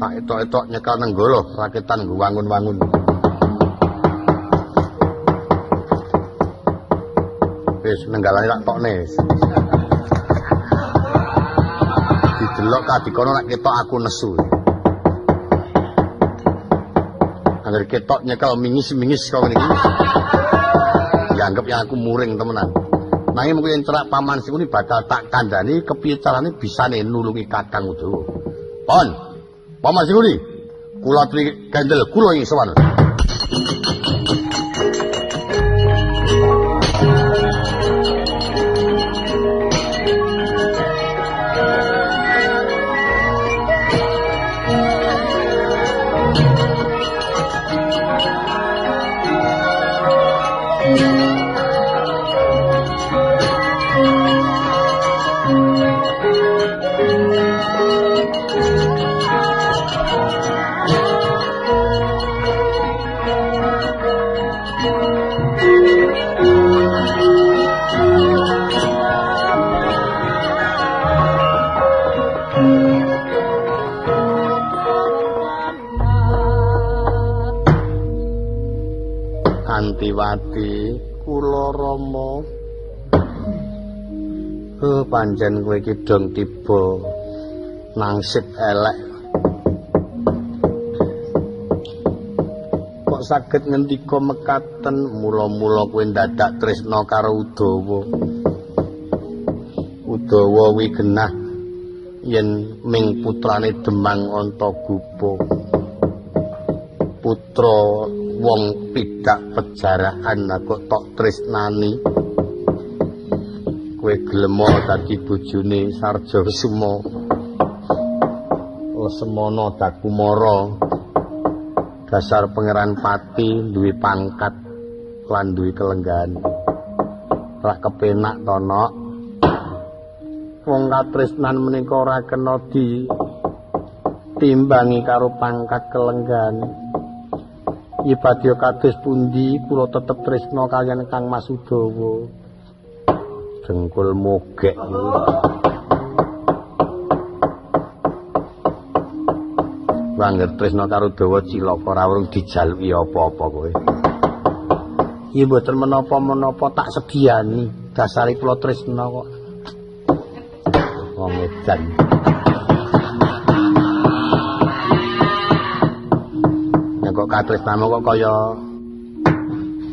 Tak etok-etok nyekel nenggala rakitan nggo wangun-wangun. Wis nenggalane tak tokne wis. Didelok kadikono nek ketok aku nesu. Angger ketok nyekel mingis-mingis kok ngene iki. Dianggep ya aku muring temenan. Nanging mungkin yen cerak paman Sengkuni bakal tak kandhani kepiye carane bisane nulungi Kakang Udawa. Pon. Paman Sengkuni, kula tri kendel kula ing sowan. Antiwati, kula Rama. Oh, pancen kowe iki dong tiba nangsip elek. Kok saged ngendika mekaten mula-mula kowe ndadak tresna karo Udawa. Udawa kuwi genah yen ming putrane Demang Antagopa. Putra wong pidak pejaraan kok tok tresnani. Kowe gelem dadi bojone Sarja Kesuma Lesemana Dakumara, dasar pangeran pati duwe pangkat lan duwe kelenggahan. Ora kepenak to, Nok. Wong katresnan menika ora kena ditimbangi karo pangkat kelenggahan. Ibadya kados pundi kula tetep tresna kaliyan Kang Mas Udawa. Dengkul mogek. Wangger tresna karo Dawa cilaka ora urung dijaluki apa-apa kowe. Iya mboten menapa-menapa tak sediani, dasare kula tresna kok. Wong edan. Kok katresnamu kok kaya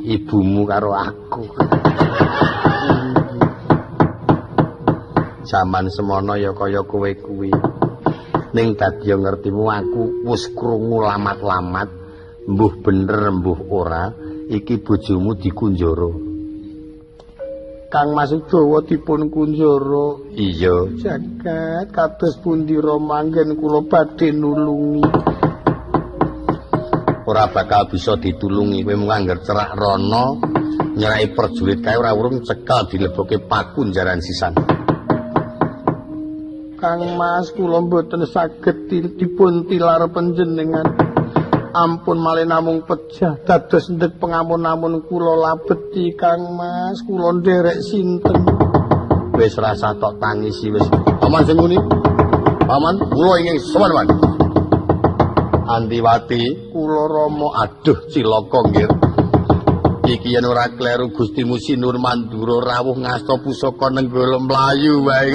ibumu karo aku. Zaman semono ya kaya kowe kuwi. Ning dadi ngertimu aku wis krungu lamat-lamat, mbuh bener mbuh ora, iki bojomu dikunjara. Kang Mas Udawa dipun kunjara. Iya, jagat kados pundi manggen kula badhe nulungi. Ora bakal bisa ditulungi, kowe mung angger cerak rono nyerai perjurit kae ora urung cekel dilebokke pakunjaran sisan. Kang Mas kula mboten saged dipun tilar panjenengan. Ampun malih namung pejah dados ndek pengamun-amun kula labeti Kang Mas, kula nderek sinten. Wis rasa tok tangisi wis. Paman sing nguni. Paman, kula ingin sowan, Paman. Antiwati, kula Rama, aduh cilaka nggih. Iki yen ora kleru Gustimu Sinur Mandura rawuh ngasta pusaka nenggala mlayu wae.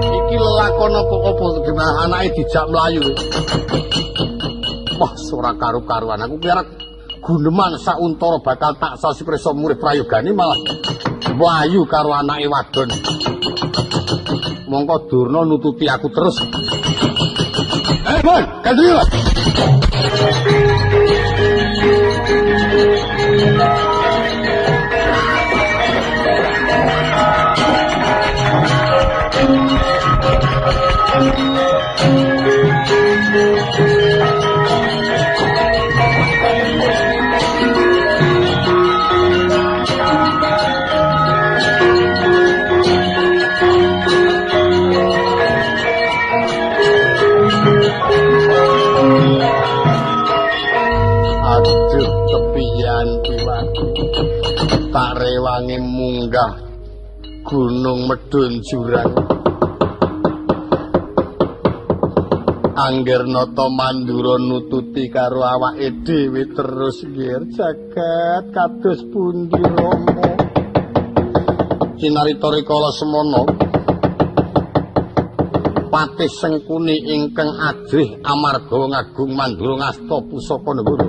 Iki lelakon apa-apa genah anake dijak mlayu. Wah, ora karu-karuan aku kira guneman sauntara bakal tak sasi prisa murih prayogane malah mlayu karo anake wadon. Mongko Durna nututi aku terus. Mon, kanthi. Aduh, kepian piwati. Tak rewangi munggah gunung medun jurang. Angger nata Mandura nututi karo awake dhewe terus nggih jagat kados pundi Rama. Cinarita rikala semono Patih Sengkuni ingkang ajrih amarga wong agung Mandura ngasta pusaka negara.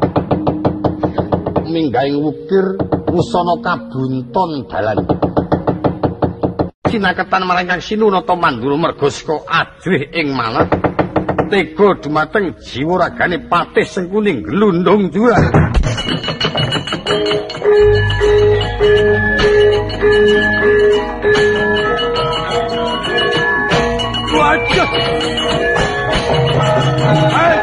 Minggahing wukir wusana kabunton dalan. Cinaketan marang Kang Sinunata Mandura merga saka ajrih ing manah tega dumateng jiwa ragane Patih Sengkuni glundung jurang. Waduh. Hai.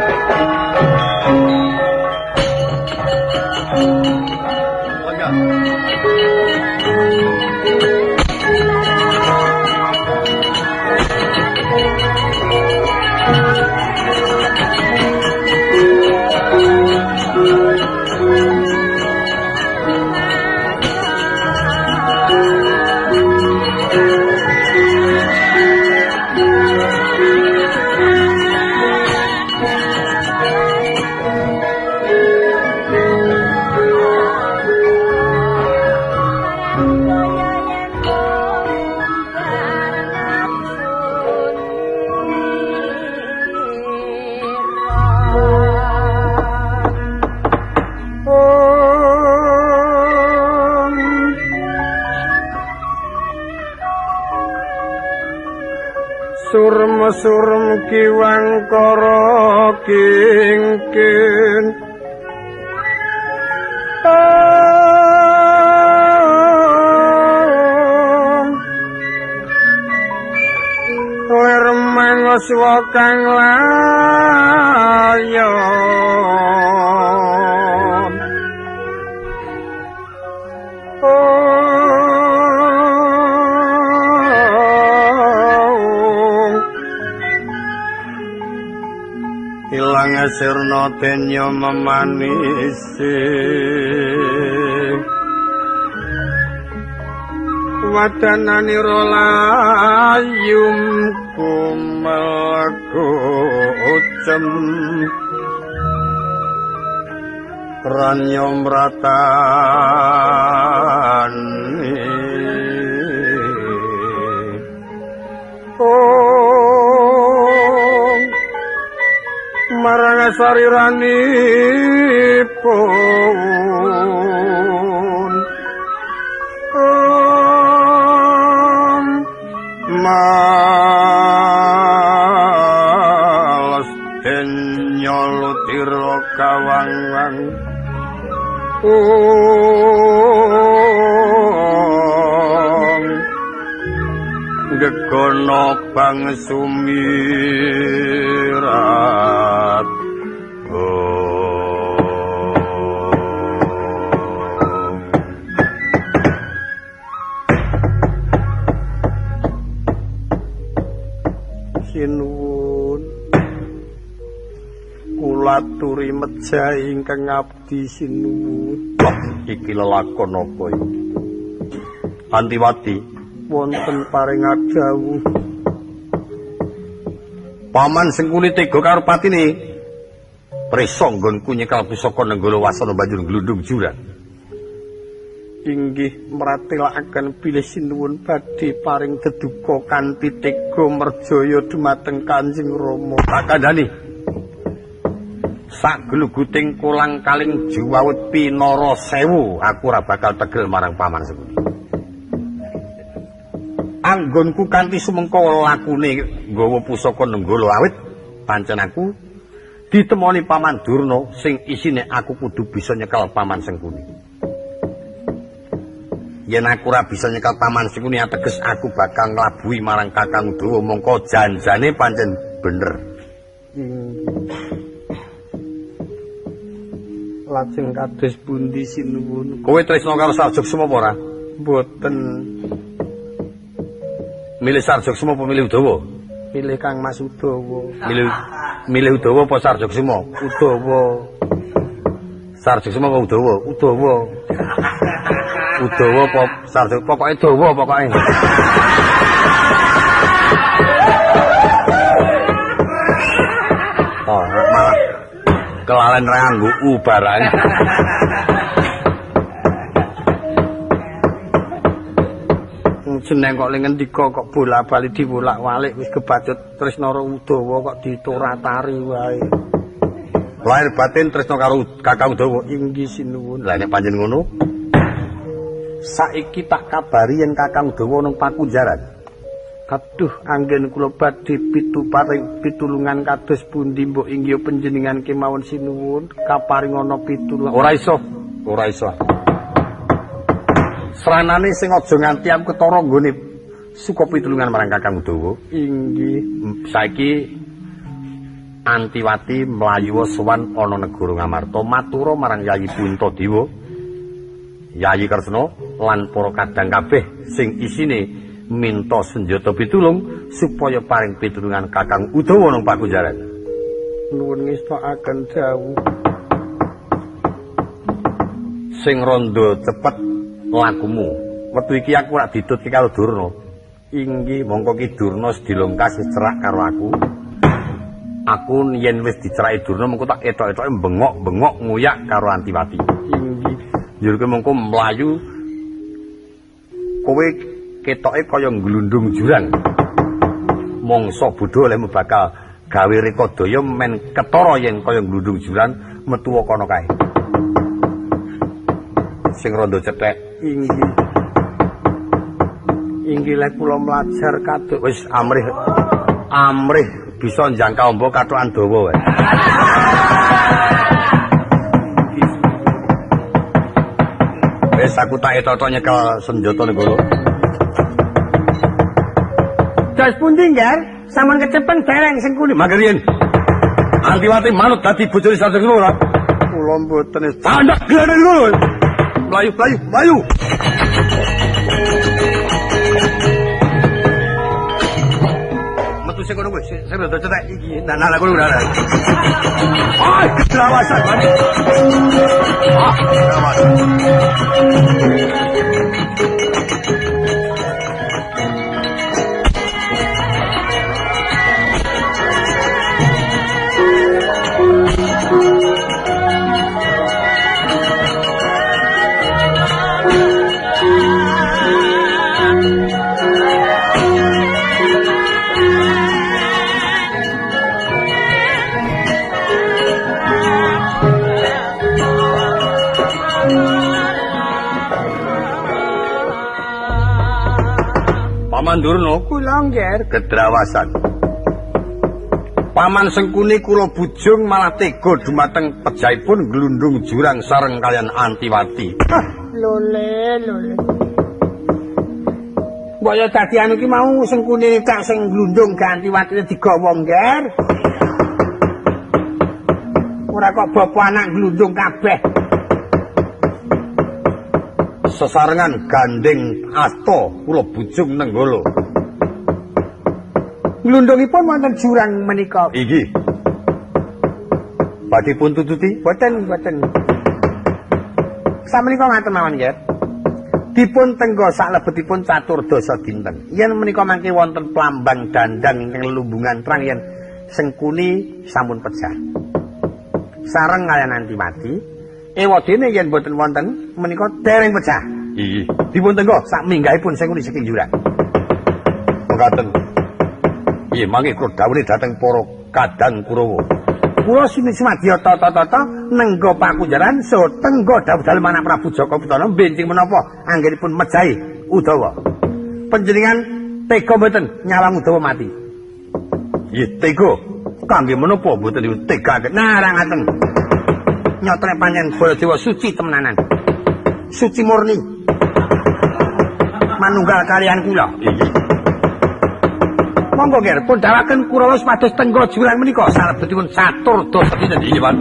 Surm kiwang kara kingkin lir mangoswa kang layon ilang sirna denya memanisi wadananira layum kumel kucem Ranya mratane ong marang sariranipun ong males den nyolutira kawang-wang ong gegono bang sumirat sinuwun kula aturi meja ingkang abdi sinuwun. Iki lelakon apa iki? Antiwati wonten paring dawuh. Paman Sengkuni tega karo patine. Prisa nggonku nyekel pusaka Nenggala Wasana banjur glundung jurang. Inggih mratelakaken bilih sinuwun badhe paring deduka kanthi tega merjaya dumateng Kanjeng Rama. Tak kandhani. Sak gluguting kolang kaling juwawut pinara sewu, aku ora bakal tegel marang Paman Sengkuni. Anggonku kanthi sumengko lakune nggawa pusaka Nenggala awit pancen aku ditemoni Paman Durna sing isine aku kudu bisa nyekel Paman Sengkuni. Yen aku ora bisa nyekel Paman Sengkuni ateges aku bakal nglabuhi marang Kakang Udawa, mongko janjane pancen bener. Lajeng kados pundi sinuwun? Kowe tresna karo Sarjoksuma apa ora? Mboten. Milih Sarjoksuma apa milih Udawa? Milih Kang Mas Udawa. Milih Udawa apa Sarjoksuma? Udawa. Sarjoksuma apa Udawa? Udawa. Udawa apa Sarjok? Pokoke dawa pokoke. Oh, malah kelalen ra nganggo u barang. Jeneng kok ning ngendika kok bola-bali diwolak-walik wis kebacut tresna Udawa kok ditoratari wae. Lahir batin tresna karo Kakang Udawa. Inggih sinuwun. Lah nek pancen ngono, saiki tak kabari yen Kakang Udawa nang Pakunjaran. Aduh, anggen kula badhe paring pitulungan kados pundi mbok inggih panjenengan kemawon sinuwun kaparing ana pitulungan. Ora iso, ora iso. Sranane sing aja nganti aku ketara nggone suka pitulungan marang Kakang Udawa. Inggih. Saiki Antiwati mlayu sowan ana negara Ngamarta matura marang Yayi Puntadewa, Yayi Kresna lan para kadang kabeh sing isine minta senjata pitulung supaya paring pitulungan Kakang Udawa nang Pakunjaran. Nuwun ngestakaken dawuh. Sing rondo cepet lakumu. Wektu iki aku ora didutke karo Durna. Inggih, mongko ki Durna sedilongkas wis cerak karo aku. Aku yen wis diceraki Durna mengko tak etok-etoke bengok-bengok nguyak karo Antiwati. Inggih. Njur kowe mengko mlayu kowe ketoke kaya glundung jurang. Mongso bodho olehmu bakal gawe rekodaya men ketara yen kaya glundung jurang metu kono kae. Sing rondo cethek. Inggih. Inggih lek kula mlajar kaduk wis amrih amrih bisa njangka amba kathokan dawa wae. Wis aku tak etok-etok nyekel senjata Nenggala. Dos pundi, Ngger? Sampun kecepeng dereng Sengkuni. Mangke riyen. Antiwati manut dadi bojone Sarjoksuma ora? Kula mboten. Tandak glene ngono. Mlayu, mlayu, mlayu. Metu sing kono kuwi, sing rada cetek iki. Nah, nah kono nah. Ai, kelawasan bani. Ah, kelawasan. Durna kula nggih kedrawasan. Paman Sengkuni kula bujung malah tega dumateng pejahipun glundung jurang sareng kalian Antiwati. Lole lole. Mbok ya dadi anu ki mau Sengkuni tak sing glundung gak Antiwatine digawa ngger. Ora kok bapa anak glundung kabeh. Sesarengan gandeng asta kula bujung Nenggala. Glundungipun wonten jurang menika. Inggih. Badhe pun tututi? Boten, boten. Samenika ngaten mawon nggih. Dipun tengga saklebetipun caturdasa dinten. Yen menika mangke wonten plambang dandang ingkang lelumbungan terang yen Sengkuni sampun pejah. Sareng kaliyan Antiwati, ewadene yen boten wonten menika dereng pejah. Inggih. Dipun tengga sak minggahipun Sengkuni saking jurang. Mekaten. Nggih, mangke kula dhawuhe dhateng para kadang Kurawa. Kula sinusumadya tata-tata nengga pakunjaran saha tengga dawuh dalem anak Prabu Jaka Putana benjing menapa anggenipun mejahi Udawa. Panjenengan tega mboten nyawang Udawa mati? Nggih, tega. Kangge menapa mboten ditegaken? Nah, ra ngaten. Nyotone pancen Baladewa suci temenanan. Suci murni. Manunggal kalian kula. Inggih. Monggo nggih pun dawaken Kurawa supados tengga jurang menika salebetipun caturdasa dinten. Inggih, Pak.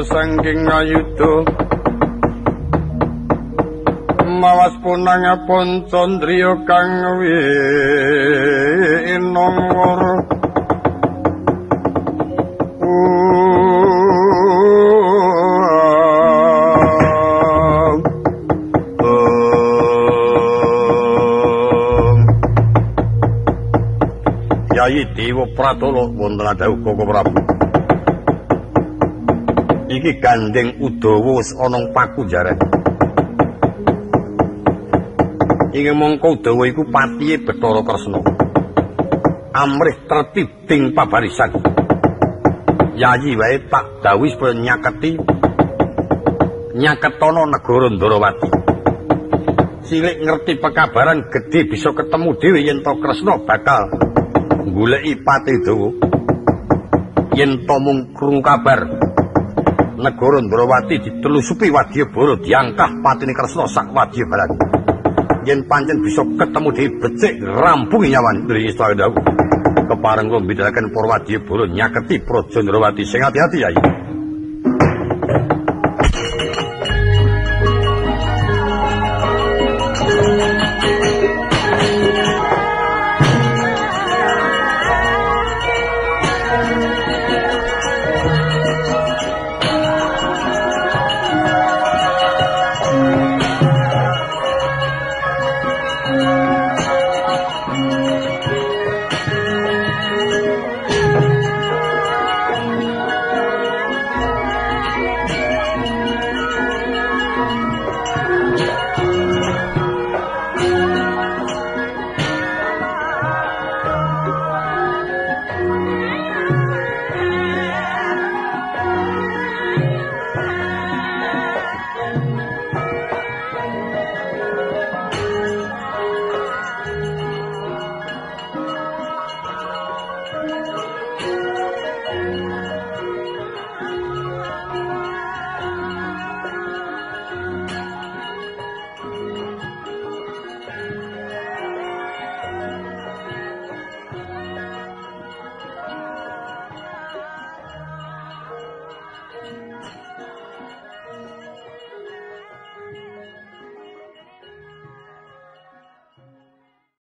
Saking ayuda mawas punang pancandriya kang winongwara Yayi Dewa Pratala wonten dawuh Koko Prabu. Iki gandeng Udawa wis ana pakunjaran. Ing mangka Udawa iku patihe Bathara Kresna. Amrih tertib ing pabarisan. Yayi wae tak dawuhi supaya nyaketi nyaketana negara Ndrawati. Cilik ngerti pekabaran gedhe bisa ketemu dhewe yen to Kresna bakal goleki pati Dawa. Yen to mung krungu kabar negara Ndrawati ditelusupi wadyabara diangkah patine Kresna sak wadyabaran. Yen pancen bisa ketemu dhewe becik rampungi nyawan dari istana dawuh. Kepareng kula mbidalaken para wadyabara nyaketi praja Ndrawati sing ati-ati Yai.